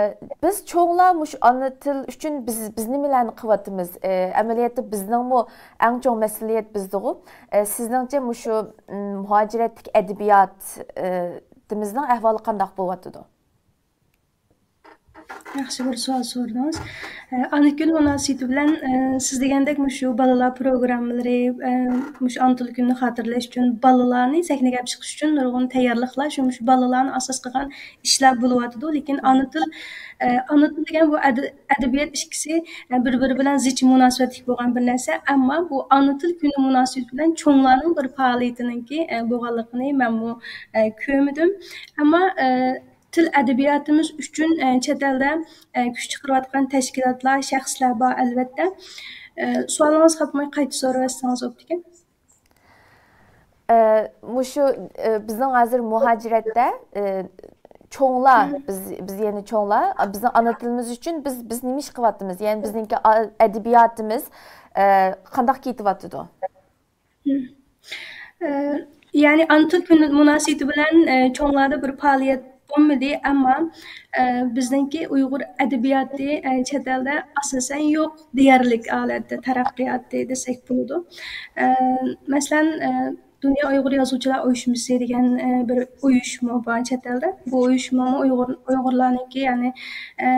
بىز چوڭلار مۇشۇ ئانا تىل ئۈچۈن بىز، بىز نېمىلەرنى قىلىۋاتىمىز؟ ئە، ئەمەلىيەتتە بىزنىڭمۇ ئەڭ چوڭ مەسئۇلىيەت بىزدىغۇ. ئە، سىزنىڭچە مۇشۇ، م، مۇھاجىرەتتىكى ئەدەبىيات، ئە، تىمىزنىڭ ئەھۋالى قانداق بولۇۋاتىدۇ؟ ياخشى بىر سوئال سورىدىڭىز. ئە، ئانا كۈن مۇناسىۋىتى بىلەن، ئە، سىز دېگەندەك مۇشۇ بالىلار پروگراممىلىرى، ئە، مۇشۇ ئانا تىل كۈنىنى خاتىرىلەش ئۈچۈن، بالىلارنى سەھنىگە ئېلىپ چىقىش ئۈچۈن نۇرغۇن تەييارلىقلار، شۇ مۇشۇ بالىلارنى ئاساس قىلغان ئىشلار بولۇۋاتىدۇ. لېكىن ئانا تىل، ئە، ئانا تىل دېگەن بۇ ئەدە-، ئەدەبىيات ئىككىسى، ئە، بىر-بىرى بىلەن زىچ مۇناسىۋەتلىك بولغان بىر نەرسە. ئەمما بۇ ئانا تىل كۈنى مۇناسىۋىتى بىلەن چوڭلارنىڭ بىر پائالىيىتىنىڭكى، ئە، بولغانلىقىنى مەنمۇ، ئە، كۆرمىدىم. ئەمما، ئە، تىل ئەدەبىياتىمىز ئۈچۈن، ئە، چەت ئەلدە، ئە، كۈچ چىقىرىۋاتقان تەشكىلاتلار، شەخسلەر بار، ئەلۋەتتە. ئە، سوئالىڭىزغا قايتا سوراۋەتسىڭىز بوپتىكەن. ئە، مۇشۇ، ئە، بىزنىڭ ھازىر مۇھاجىرەتتە، ئە، چوڭلار، بىز، بىز يەنە چوڭلار، بىزنىڭ ئانا تىلىمىز ئۈچۈن بىز، بىز نېمە ئىش قىلىۋاتىمىز؟ يەنى بىزنىڭكى ئا-، ئەدەبىياتىمىز، ئە، قانداق كېتىۋاتىدۇ؟ ئە، يەنى ئانا تىل كۈنى مۇناسىۋىتى بىلەن، ئە، چوڭلاردا بىر پائالىيەت بولمىدى، ئەمما، ئە، بىزنىڭكى ئۇيغۇر ئەدەبىياتى، ئە، چەت ئەلدە ئاساسەن يوق دېيەرلىك ھالەتتە تەرەققىياتى دېسەك بولىدۇ. ئە، مەسىلەن، ئە، دۇنيا ئۇيغۇر يازغۇچىلار ئۇيۇشمىسى دېگەن، ئە، بىر ئۇيۇشما بار چەت ئەلدە. بۇ ئۇيۇشمىمۇ ئۇيغۇر، ئۇيغۇرلارنىڭكى، يەنى، ئە،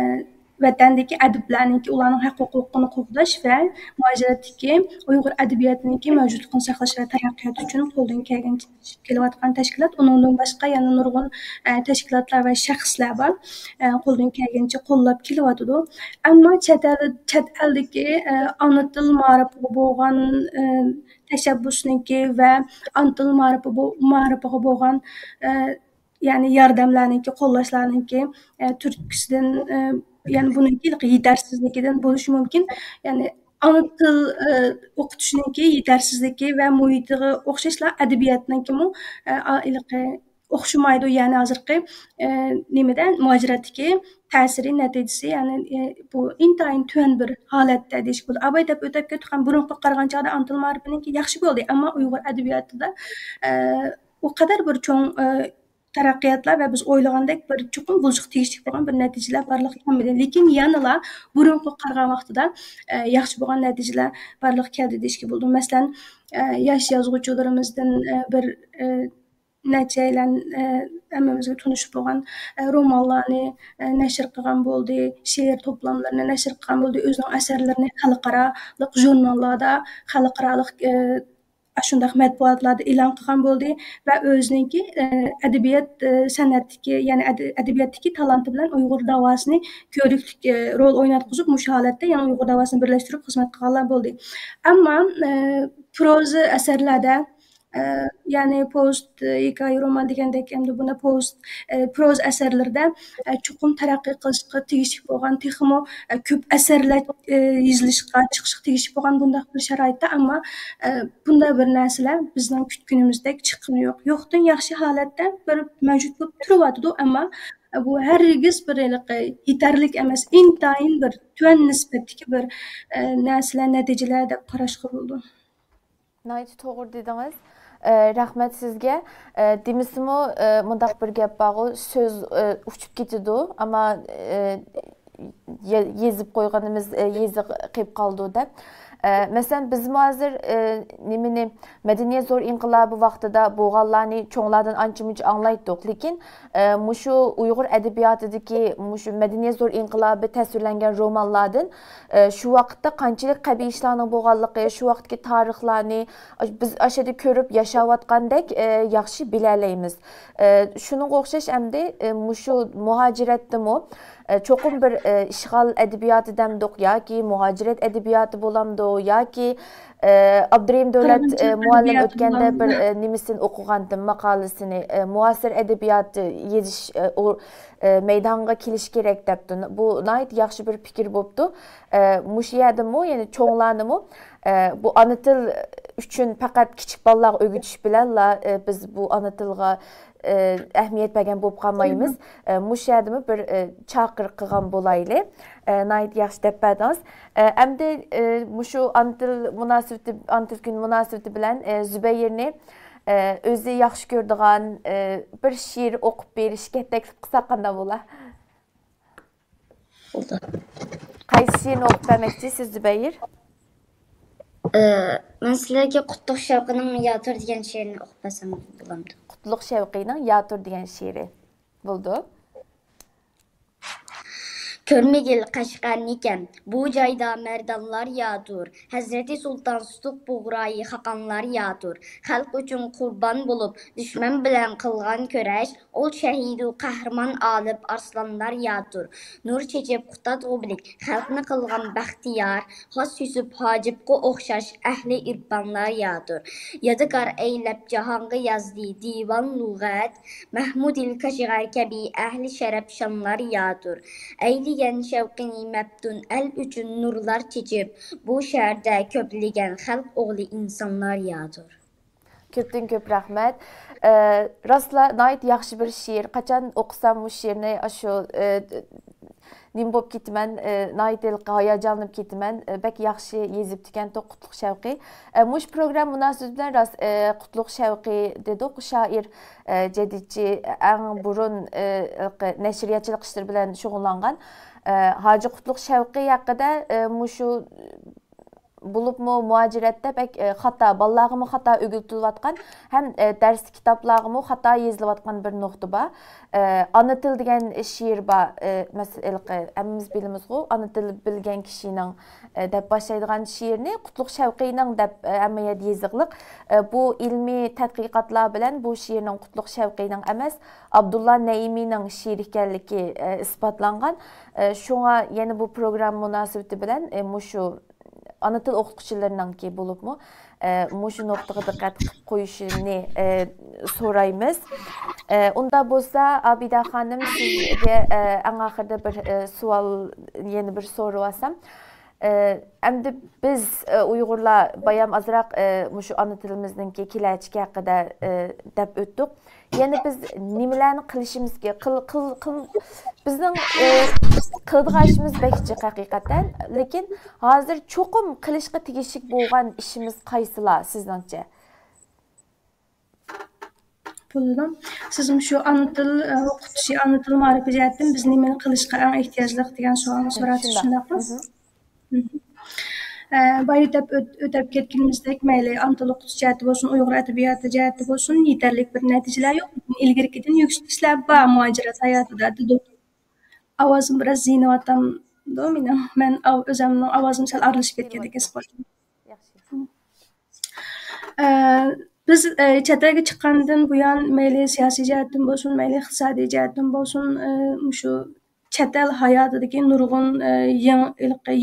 ۋەتەندىكى ئەدىبلەرنىڭكى، ئۇلارنىڭ ھەق ھوقۇقىنى قوغداش ۋە مۇھاجىرەتتىكى ئۇيغۇر ئەدەبىياتىنىڭكى مەۋجۇتلۇقىنى ساقلاش ۋە تەرەققىيات ئۈچۈن قولدىن كەلگەنچە تىرىشىپ كېلىۋاتقان تەشكىلات. ئۇنىڭدىن باشقا يەنە نۇرغۇن، ئە، تەشكىلاتلار ۋە شەخسلەر بار، ئە، قولدىن كەلگەنچە قوللاپ كېلىۋاتىدۇ. ئەمما چەت ئەل، چەت ئەلدىكى، ئە، ئانا تىل مائارىپىغا بولغان، ئە، تەشەببۇسنىڭكى ۋە ئانا تىل مائارىپى بو-، مائارىپىغا بولغان، ئە، يەنى ياردەملەرنىڭكى، قوللاشلارنىڭكى، ئە، تۈرتكىسىدىن، ئە، يەنى بۇنىڭكى يېتەرسىزلىكىدىن بولۇشى مۇمكىن. يەنى ئانا تىل، ئە، ئوقۇتۇشنىڭكى يېتەرسىزلىكى ۋە مۇھىتىغا ئوخشاشلا ئەدەبىياتنىڭكىمۇ، ئە، ئا-، ھېلىقى ئوخشىمايدۇ. يەنى ھازىرقى، ئە، نېمىدە، مۇھاجىرەتتىكى تەسىرى، نەتىجىسى، يەنى، ئە، بۇ ئىنتايىن تۆۋەن بىر ھالەتتە دېيىشكە بولىدۇ. ئاباي دەپ ئۆتۈپ كەتكەن بۇرۇنقىغا قارىغان چاغدا ئانا تىل مائارىپىنىڭكى ياخشى بولدى، ئەمما ئۇيغۇر ئەدەبىياتىدا، ئە، ئۇ قەدەر بىر چوڭ، ئە، تەرەققىياتلار ۋە بىز ئويلىغاندەك بىر چوقۇم بولۇشقا تېگىشلىك بولغان بىر نەتىجىلەر بارلىققا كەلمىدى. لېكىن يەنىلا بۇرۇنقىغا قارىغان ۋاقتىدا، ئە، ياخشى بولغان نەتىجىلەر بارلىققا كەلدى دېيىشكە بولىدۇ. مەسىلەن، ئە، ياش يازغۇچىلىرىمىزدىن، ئە، بىر، ئە، نەچچەيلەن، ئە، ھەممىمىزگە تونۇش بولغان، ئە، رومانلارنى، ئە، نەشر قىلغان بولدى، شېئىر توپلاملىرىنى نەشر قىلغان بولدى، ئۆزىنىڭ ئەسەرلىرىنى خەلقئارالىق ژۇرناللاردا، خەلقئارالىق، ئە، ئاشۇنداق مەتبۇئاتلاردا ئېلان قىلغان بولدى ۋە ئۆزىنىڭكى، ئە، ئەدەبىيات، ئە، سەنئەتتىكى، يەنى ئەدە-، ئەدەبىياتتىكى تالانتى بىلەن ئۇيغۇر داۋاسىنى كۆرۈكلۈك، ئە، رول ئويناتقۇزۇپ، مۇشۇ ھالەتتە يەنە ئۇيغۇر داۋاسىنى بىرلەشتۈرۈپ خىزمەت قىلغانلار بولدى. ئەمما، ئە، پروزا ئەسەرلەردە، ئە، يەنى پوۋېست، ھېكايە، رومان دېگەندەك، ئەمدى بۇنى پوۋېست، ئە، پروزا ئەسەرلىرىدە، ئە، چوقۇم تەرەققىي قىلىشقا تېگىشلىك بولغان، تېخىمۇ، ئە، كۆپ ئەسەرلەر، ئە، يېزىلىشقا، چىقىشقا تېگىشلىك بولغان بۇنداق بىر شارائىتتا، ئەمما، ئە، بۇنداق بىر نەرسىلەر بىزنىڭ كۈتكىنىمىزدەك چىققىنى يوق. يوقتىن ياخشى ھالەتتە بىر مەۋجۇت بولۇپ تۇرۇۋاتىدۇ، ئەمما، ئە، بۇ ھەرگىز بىر ھېلىقى يېتەرلىك ئەمەس، ئىنتايىن بىر تۆۋەن نىسبەتتىكى بىر، ئە، نەرسىلەر، نەتىجىلەر دەپ قاراشقا بولىدۇ. ناھايىتى توغرا دېدىڭىز. ئە، رەھمەت سىزگە. ئە، دېمىسىمۇ، ئە، مۇنداق بىر گەپ بارغۇ، سۆز، ئە، ئۇچۇپ كېتىدۇ، ئەمما، ئە، يە-، يېزىپ قويغىنىمىز، ئە، يېزىق قېلىپ قالىدۇ دەپ. ئە، مەسىلەن، بىزمۇ ھازىر، ئە، نېمىنى، مەدەنىيەت زور ئىنقىلابى ۋاقتىدا بولغانلارنى چوڭلاردىن ئانچە-مۇنچە ئاڭلايتتۇق، لېكىن، ئە، مۇشۇ ئۇيغۇر ئەدەبىياتىدىكى مۇشۇ مەدەنىيەت زور ئىنقىلابى تەسۋىرلەنگەن رومانلاردىن، ئە، شۇ ۋاقىتتا قانچىلىك قەبىھ ئىشلارنىڭ بولغانلىقى، شۇ ۋاقىتتىكى تارىخلارنى، بىز ئاشۇ يەردە كۆرۈپ ياشاۋاتقاندەك، ئە، ياخشى بىلەلەيمىز. ئە، شۇنىڭغا ئوخشاش ئەمدى، ئە، مۇشۇ مۇھاجىرەتتىمۇ، ئە، چوقۇم بىر، ئە، ئىشغال ئەدەبىياتى دەمدۇق ياكى مۇھاجىرەت ئەدەبىياتى بولامدۇ ياكى، ئە، ئابدۇرېھىم دۆلەت، ئە، قىرغىنچىلىق مۇئەللىم ئەدەبىياتى ئۆتكەندە بىر، بولامدۇ؟ ئە، نېمىسىنى ئوقۇغانتىم، ماقالىسىنى، ئە، مۇئاسىر ئەدەبىياتى يېزىش، ئە، ئۇ، ئە، مەيدانغا كېلىشى كېرەك دەپتۇ. بۇ ناھايىتى ياخشى بىر پىكىر بوپتۇ. ئە، مۇشۇ يەردىمۇ، يەنى چوڭلارنىمۇ، ئە، بۇ ئانا تىل ئۈچۈن پەقەت كىچىك بالىلارغا ئۆگىتىش بىلەنلا، ئە، بىز بۇ ئانا تىلغا، ئە، ئەھمىيەت بەرگەن بولۇپ قالمايمىز. ئە، مۇشۇ يەردىمۇ بىر، ئە، چاقىرىق قىلغان بولايلى. ئە، ناھايىتى ياخشى دەپ بەردىڭىز. ئە، ئەمدى، ئە، مۇشۇ ئانا تىل مۇناسىۋىتى، ئانا تىل كۈنى مۇناسىۋىتى بىلەن، ئە، زۇبەيىرنى، ئە، ئۆزى ياخشى كۆرىدىغان، ئە، بىر شېئىر ئوقۇپ بېرىشكە تەكلىپ قىلساق قانداق بولا؟ بولدى. قايسى شېئىرنى ئوقۇپ بەرمەكچى سىز، زۇبەيىر؟ ئە، مەن سىلەرگە قۇتلۇق شەۋقىنىڭ ياتۇر دېگەن شېئىرىنى ئوقۇپ بەرسەم بولامدۇ؟ قۇتلۇق شەۋقىنىڭ ياتۇر دېگەن شېئىرى. بولدى. كۆرمىگىل قەشقەرنىكەن، بۇ جايدا مەردانلار ياتۇر، ھەزرىتى سۇلتان سۇتۇق بۇغرايى خاقانلار ياتۇر. خەلق ئۈچۈن قۇربان بولۇپ، دۈشمەن بىلەن قىلغان كۈرەش، ئۇل شەھىدۇ قەھرىمان ئالىپ ئارسلانلار ياتۇر. نۇر چېچىپ قۇتادغۇ بىلىك، خەلقنى قىلغان بەختىيار، خاس يۈسۈپ ھاجىپقا ئوخشاش ئەھلى ئىرپانلار ياتۇر. يادىكار ئەيلەپ جاھانغا يازدى دىۋان لۇغەت، مەھمۇدىل كاشغەر كەبى ئەھلى شەرەپ شانلار ياتۇر. ئەيلىگەن شەۋقىنى مەپتۇن ئەل ئۈچۈن نۇرلار چېچىپ، بۇ شەھەردە كۆپلىگەن خەلق ئوغلى ئىنسانلار ياتۇر. كۆپتىن كۆپ رەھمەت. ئە، راستلا ناھايىتى ياخشى بىر شېئىر. قاچان ئوقۇسام مۇشۇ شېئىرنى، ئاشۇ، ئە، نېمە بولۇپ كېتىمەن، ئە، ناھايىتى ھاياجانلىنىپ كېتىمەن. ئە، بەك ياخشى يېزىپتىكەن، قۇتلۇق شەۋقى. ئە، مۇشۇ پروگرامما مۇناسىۋىتى بىلەن راست، ئە، قۇتلۇق شەۋقى دېدۇق، شائىر، ئە، جەدىدچى، ئەڭ بۇرۇن، ئە، نەشرىياتچىلىق ئىشلىرى بىلەن شۇغۇللانغان. ئە، ھاجى قۇتلۇق شەۋقى ھەققىدە، ئە، مۇشۇ بولۇپمۇ مۇھاجىرەتتە بەك، ئە، خاتا، بالىلارغىمۇ خاتا ئۆگىتىلىۋاتقان ھەم، ئە، دەرس كىتابلارغىمۇ خاتا يېزىلىۋاتقان بىر نۇقتا بار. ئە، ئانا تىل دېگەن شېئىر بار. ئە، مەس-، ھېلىقى ھەممىمىز بىلىمىزغۇ، ئانا تىل بىلگەن كىشىنىڭ، ئە، دەپ باشلايدىغان شېئىرنى قۇتلۇق شەۋقىنىڭ دەپ، ئە، ھەممە يەردە يېزىقلىق. ئە، بۇ ئىلمىي تەتقىقاتلار بىلەن بۇ شېئىرنىڭ قۇتلۇق شەۋقىنىڭ ئەمەس، ئابدۇللا نەئىمىنىڭ شېئىرى ئىكەنلىكى، ئە، ئىسپاتلانغان. ئە، شۇڭا يەنە بۇ پروگرامما مۇناسىۋىتى بىلەن، ئە، مۇشۇ ئانا تىل ئوقۇتقۇچىلىرىنىڭكى بولۇپمۇ، ئە، مۇشۇ نۇقتىغا دىققەت قىلىپ قويۇشىنى، ئە، سورايمىز. ئە، ئۇنداق بولسا، ئابىدە خانىم، سىزگە، ئە، ئەڭ ئاخىرىدا بىر، ئە، سوئال، يەنە بىر سورىۋالسام. ئە، ئەمدى بىز، ئە، ئۇيغۇرلار بايام ئازراق، ئە، مۇشۇ ئانا تىلىمىزنىڭكى كېلەچىكى ھەققىدە، ئە، دەپ ئۆتتۇق. يەنە بىز نېمىلەرنى قىلىشىمىز كېرەك؟ قىل-، قىل-، قىل-، بىزنىڭ، ئى، قىلىدىغان ئىشىمىز بەك جىق ھەقىقەتەن. لېكىن ھازىر چوقۇم قىلىشقا تېگىشلىك بولغان ئىشىمىز قايسىلار سىزنىڭچە؟ بولىدۇ. سىز مۇشۇ ئانا تىل، ئى، ئوقۇتۇشى، ئانا تىل مائارىپى جەھەتتىن بىز نېمىنى قىلىشقا ئەڭ ئېھتىياجلىق دېگەن سوئالنى سوراپسىز، شۇنداقمۇ؟ مھم. ئە، بايا دەپ ئۆت-، ئۆتەپ كەتكىنىمىزدەك، مەيلى ئانا تىل ئوقۇتۇش جەھەتتە بولسۇن، ئۇيغۇر ئەدەبىياتى جەھەتتە بولسۇن، يېتەرلىك بىر نەتىجىلەر يوق. لېكىن ئىلگىرىكىدىن يۈكسىلىشلەر بار مۇھاجىرەت ھاياتىدا، دېدۇق. ئاۋازىم بىراز زىينىۋاتامدۇ مېنىڭ؟ مەن ئاۋ-، ئۆزۈمنىڭ ئاۋازىم سەل ئارىلىشىپ كەتكەندەك ھېس قىلدىم. ياخشى. ئە، بىز، ئە، چەت ئەلگە چىققاندىن بۇيان، مەيلى سىياسىي جەھەتتىن بولسۇن، مەيلى ئىقتىسادىي جەھەتتىن بولسۇن، ئە، مۇشۇ چەت ئەل ھاياتىدىكى نۇرغۇن، ئە، يېڭى،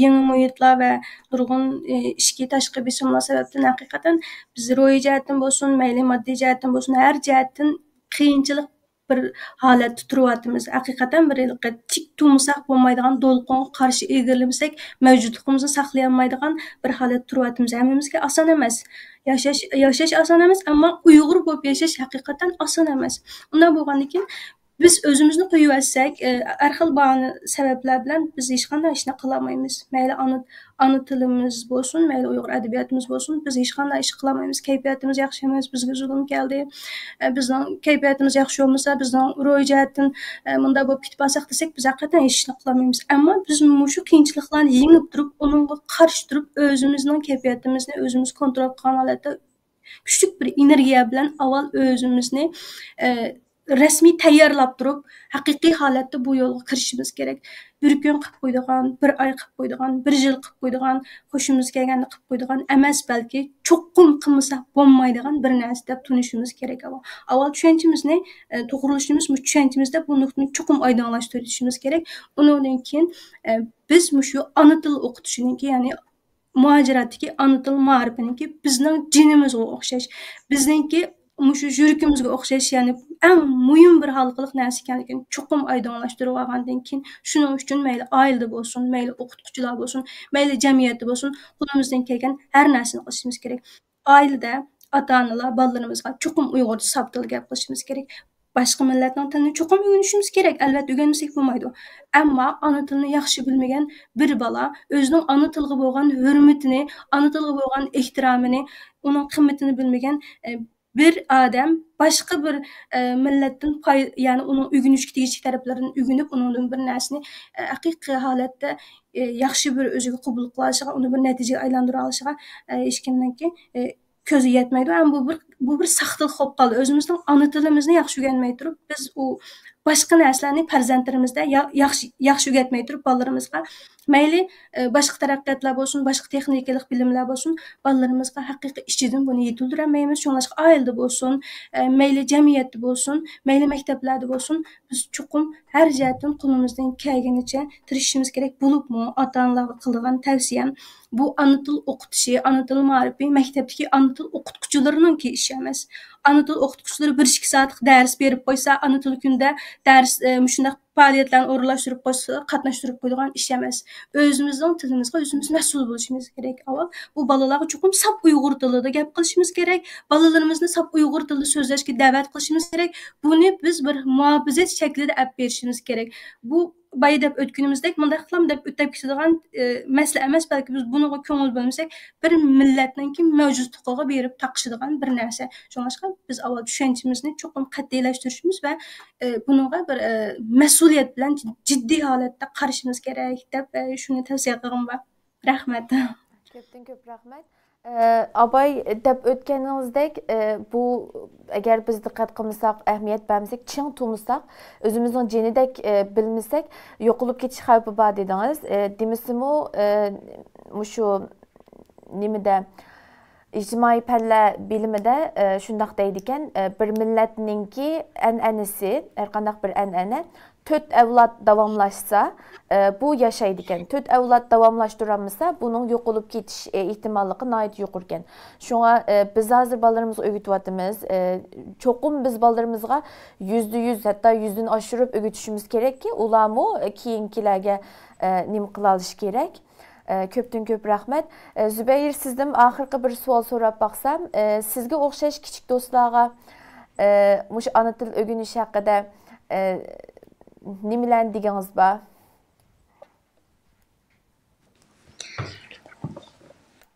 يېڭى مۇھىتلار ۋە نۇرغۇن، ئە، ئىچكى، تاشقى بېسىملار سەۋەبىدىن ھەقىقەتەن بىز روھىي جەھەتتىن بولسۇن، مەيلى ماددىي جەھەتتىن بولسۇن، ھەر جەھەتتىن قىيىنچىلىق بىر ھالەتتە تۇرۇۋاتىمىز. ھەقىقەتەن بىر ھېلىقى تىك تۇرمىساق بولمايدىغان دولقۇنغا قارشى ئىلگىرىلىمىسەك، مەۋجۇتلۇقىمىزنى ساقلىيالمايدىغان بىر ھالەتتە تۇرۇۋاتىمىز. ھەممىمىزگە ئاسان ئەمەس. ياشاش، ياشاش ئاسان ئەمەس، ئەمما ئۇيغۇر بولۇپ ياشاش ھەقىقەتەن ئاسان ئەمەس. ئۇنداق بولغاندىن كېيىن، بىز ئۆزىمىزنى قويۇۋەتسەك، ئە، ھەر خىل باھانە، سەۋەبلەر بىلەن بىز ھېچقانداق ئىشنى قىلالمايمىز. مەيلى ئانا، ئانا تىلىمىز بولسۇن، مەيلى ئۇيغۇر ئەدەبىياتىمىز بولسۇن، بىز ھېچقانداق ئىش قىلالمايمىز. كەيپىياتىمىز ياخشى ئەمەس، بىزگە زۇلۇم كەلدى. ئە، بىزنىڭ كەيپىياتىمىز ياخشى بولمىسا، بىزنىڭ روھىي جەھەتتىن، ئە، مۇنداق بولۇپ كېتىپ قالساق دېسەك، بىز ھەقىقەتەن ھېچ ئىشنى قىلالمايمىز. ئەمما بىز مۇشۇ قىيىنچىلىقلارنى يېڭىپ تۇرۇپ، ئۇنىڭغا قارشى تۇرۇپ، ئۆزىمىزنىڭ كەيپىياتىمىزنى ئۆزىمىز كونترول قىلغان ھالەتتە كۈچلۈك بىر ئېنېرگىيە بىلەن ئاۋۋال ئۆزىمىزنى، ئە، رەسمىي تەييارلاپ تۇرۇپ، ھەقىقىي ھالەتتە بۇ يولغا كىرىشىمىز كېرەك. بىر كۈن قىلىپ قويىدىغان، بىر ئاي قىلىپ قويىدىغان، بىر يىل قىلىپ قويىدىغان، ھوشىمىزغا كەلگەندە قىلىپ قويىدىغان ئەمەس، بەلكى چوقۇم قىلمىساق بولمايدىغان بىر نەرسە دەپ تونۇشىمىز كېرەك. ئاۋۋال، ئاۋۋال چۈشەنچىمىزنى، ئە، توغرىلىشىمىز، مۇشۇ چۈشەنچىمىزدە بۇ نۇقتىنى چوقۇم ئايدىڭلاشتۇرۇشىمىز كېرەك. ئۇنىڭدىن كېيىن، ئە، بىز مۇشۇ ئانا تىل ئوقۇتۇشىنىڭكى، يەنى مۇھاجىراتتىكى ئانا تىل مائارىپىنىڭكى بىزنىڭ جېنىمىزغا ئوخشاش، بىزنىڭكى مۇشۇ يۈرىكىمىزگە ئوخشاش، يەنى ئەڭ مۇھىم بىر ھالقىلىق نەرسە ئىكەنلىكىنى چوقۇم ئايدىڭلاشتۇرۇپ ئالغاندىن كېيىن، شۇنىڭ ئۈچۈن مەيلى ئائىلىدە بولسۇن، مەيلى ئوقۇتقۇچىلار بولسۇن، مەيلى جەمئىيەتتە بولسۇن، قولىمىزدىن كەلگەن ھەر نەرسىنى قىلىشىمىز كېرەك. ئائىلىدە ئاتا-ئانىلار بالىلىرىمىزغا چوقۇم ئۇيغۇرچە ساپ تىلدا گەپ قىلىشىمىز كېرەك. باشقا مىللەتنىڭ تىلىنى چوقۇم ئۆگىنىشىمىز كېرەك، ئەلۋەتتە ئۆگەنمىسەك بولمايدۇ. ئەمما ئانا تىلىنى ياخشى بىلمىگەن بىر بالا ئۆزىنىڭ ئانا تىلىغا بولغان ھۆرمىتىنى، ئانا تىلىغا بولغان ئېھتىرامىنى، ئۇنىڭ قىممىتىنى بىلمىگەن، ئە، بىر ئادەم باشقا بىر، ئە، مىللەتتىن پاي-، يەنى ئۇنىڭ ئۆگىنىشكە تېگىشلىك تەرەپلىرىدىن ئۆگىنىپ، ئۇنىڭدىن بىر نەرسىنى، ئە، ھەقىقىي ھالەتتە، ئە، ياخشى بىر ئۆزىگە قوبۇل قىلالىشىغا، ئۇنى بىر نەتىجىگە ئايلاندۇرالىشىغا، ئە، ھېچكىمنىڭكى، ئە، كۆزى يەتمەيدۇ. ھەم بۇ بىر، بۇ بىر ساختىلىق بولۇپ قالدى. ئۆزىمىزنىڭ ئانا تىلىمىزنى ياخشى ئۆگەنمەي تۇرۇپ، بىز ئۇ باشقا نەرسىلەرنى پەرزەنتلىرىمىزدە يا-، ياخشى، ياخشى ئۆگەتمەي تۇرۇپ بالىلىرىمىزغا، مەيلى، ئە، باشقا تەرەققىياتلار بولسۇن، باشقا تېخنىكىلىق بىلىملەر بولسۇن، بالىلىرىمىزغا ھەقىقىي ئىچىدىن بۇنى يېتىلدۈرەلمەيمىز. شۇڭلاشقا ئائىلىدە بولسۇن، ئە، مەيلى جەمئىيەتتە بولسۇن، مەيلى مەكتەپلەردە بولسۇن، بىز چوقۇم ھەر جەھەتتىن قولىمىزدىن كەلگىنىچە تىرىشىشىمىز كېرەك. بولۇپمۇ ئاتا-ئانىلارغا قىلىدىغان تەۋسىيەم، بۇ ئانا تىل ئوقۇتۇشى، ئانا تىل مائارىپى، مەكتەپتىكى ئانا تىل ئوقۇتقۇچىلىرىنىڭكى ئىشى ئەمەس. ئانا تىل ئوقۇتقۇچىلىرى بىر ئىككى سائەتلىك دەرس بېرىپ قويسا، ئانا تىل كۈنىدە دەرس، ئە، مۇشۇنداق پائالىيەتلەرنى ئورۇنلاشتۇرۇپ قويسا، قاتناشتۇرۇپ قويىدىغان ئىش ئەمەس. ئۆزىمىزنىڭ تىلىمىزغا ئۆزىمىز مەسئۇل بولۇشىمىز كېرەك. ئاۋۋال بۇ بالىلارغا چوقۇم ساپ ئۇيغۇر تىلىدا گەپ قىلىشىمىز كېرەك. بالىلىرىمىزنى ساپ ئۇيغۇر تىلىدا سۆزلەشكە دەۋەت قىلىشىمىز كېرەك. بۇنى بىز بىر مۇھاپىزەت شەكلىدە ئەپ بېرىشىمىز كېرەك. بۇ بايا دەپ ئۆتكىنىمىزدەك مۇنداق قىلام دەپ ئۆتۈپ كېتىدىغان، ئە، مەسىلە ئەمەس، بەلكى بىز بۇنىڭغا كۆڭۈل بۆلمىسەك، بىر مىللەتنىڭكى مەۋجۇتلۇقىغا بېرىپ تاقىشىدىغان بىر نەرسە. شۇڭلاشقا بىز ئاۋۋال چۈشەنچىمىزنى چوقۇم قەتئىيلەشتۈرۈشىمىز ۋە، ئە، بۇنىڭغا بىر، ئە، مەسئۇلىيەت بىلەن جىددىي ھالەتتە قارىشىمىز كېرەك دەپ، ئە، شۇنى تەۋسىيە قىلغۇم بار. رەھمەت. كۆپتىن كۆپ رەھمەت. ئە، ئاباي دەپ ئۆتكىنىڭىزدەك، ئە، بۇ ئەگەر بىز دىققەت قىلمىساق، ئەھمىيەت بەرمىسەك، چىڭ تۇرمىساق، ئۆزىمىزنىڭ جېنىدەك، ئە، بىلمىسەك، يوقىلىپ كېتىش خەۋپى بار دېدىڭىز. ئە، دېمىسىمۇ، ئە، مۇشۇ نېمىدە، ئىجتىمائىي پەنلەر بىلىمىدە، ئە، شۇنداق دەيدىكەن، ئە، بىر مىللەتنىڭكى ئەنئەنىسى، ھەرقانداق بىر ئەنئەنە تۆت ئەۋلاد داۋاملاشسا، ئە، بۇ ياشايدىكەن. تۆت ئەۋلاد داۋاملاشتۇرالمىسا، بۇنىڭ يوقىلىپ كېتىش، ئە، ئېھتىماللىقى ناھايىتى يۇقىرىكەن. شۇڭا، ئە، بىز ھازىر بالىلىرىمىزغا ئۆگىتىۋاتىمىز. ئە، چوقۇم بىز بالىلىرىمىزغا يۈزدە يۈز، ھەتتا يۈزدىن ئاشۇرۇپ ئۆگىتىشىمىز كېرەككى، ئۇلارمۇ، ئە، كېيىنكىلەرگە، ئە، نېمە قىلالىشى كېرەك. ئە، كۆپتىن كۆپ رەھمەت. ئە، زۇبەيىر، سىزدىن ئاخىرقى بىر سوئال سوراپ باقسام، ئە، سىزگە ئوخشاش كىچىك دوستلارغا، ئە، مۇشۇ ئانا تىل ئۆگىنىش ھەققىدە، ئە، نېمىلەرنى دېگىڭىز بار؟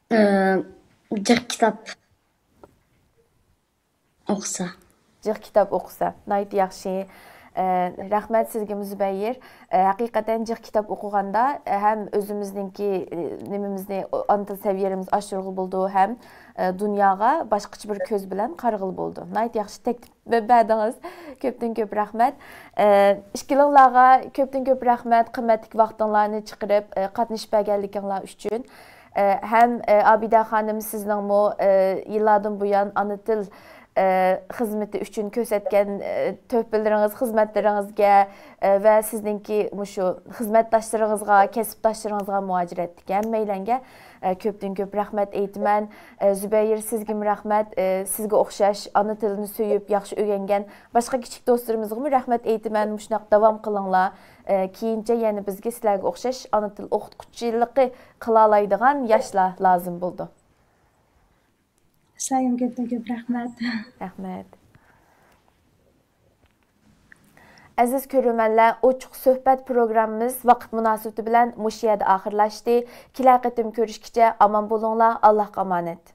ئە، جىق كىتاب ئوقۇسا. جىق كىتاب ئوقۇسا. ناھايىتى ياخشى. ئە، رەھمەت سىزگىمۇ، زۇبەيىر. ئە، ھەقىقەتەن جىق كىتاب ئوقۇغاندا، ئە، ھەم ئۆزىمىزنىڭكى، ئە، نېمىمىزنى، ئانا تىل سەۋىيەمىزنى ئاشۇرغىلى بولىدۇ، ھەم، ئە، دۇنياغا باشقىچە بىر كۆز بىلەن قارىغىلى بولىدۇ. ناھايىتى ياخشى تەكلىپ بەردىڭىز. كۆپتىن كۆپ رەھمەت. ئە، ئىككىلىڭلارغا كۆپتىن كۆپ رەھمەت، قىممەتلىك ۋاقتىڭلارنى چىقىرىپ، ئە، قاتنىشىپ بەرگەنلىكىڭلار ئۈچۈن. ئە، ھەم، ئە، ئابىدە خانىم، سىزنىڭمۇ، ئە، يىللاردىن بۇيان ئانا تىل، ئە، خىزمىتى ئۈچۈن كۆرسەتكەن، ئە، تۆھپىلىرىڭىز، خىزمەتلىرىڭىزگە، ئە، ۋە سىزنىڭكى مۇشۇ خىزمەتداشلىرىڭىزغا، كەسىپداشلىرىڭىزغا مۇھاجىرەتتىكى ھەممەيلەنگە، ئە، كۆپتىن كۆپ رەھمەت ئېيتىمەن. ئە، زۇبەيىر، سىزگىمۇ رەھمەت. ئە، سىزگە ئوخشاش ئانا تىلىنى سۆيۈپ، ياخشى ئۆگەنگەن باشقا كىچىك دوستلىرىمىزغىمۇ رەھمەت ئېيتىمەن. مۇشۇنداق داۋام قىلىڭلار. ئە، كېيىنچە يەنە بىزگە سىلەرگە ئوخشاش ئانا تىل ئوقۇتقۇچىلىقى قىلالايدىغان ياشلار لازىم بولىدۇ. سىلەرگىمۇ كۆپتىن كۆپ رەھمەت. رەھمەت. ئەزىز كۆرۈرمەنلەر، ئوچۇق سۆھبەت پروگراممىمىز ۋاقىت مۇناسىۋىتى بىلەن مۇشۇ يەردە ئاخىرلاشتى. كېلەر قېتىم كۆرۈشكىچە ئامان بولۇڭلار، ئاللاھقا ئامانەت.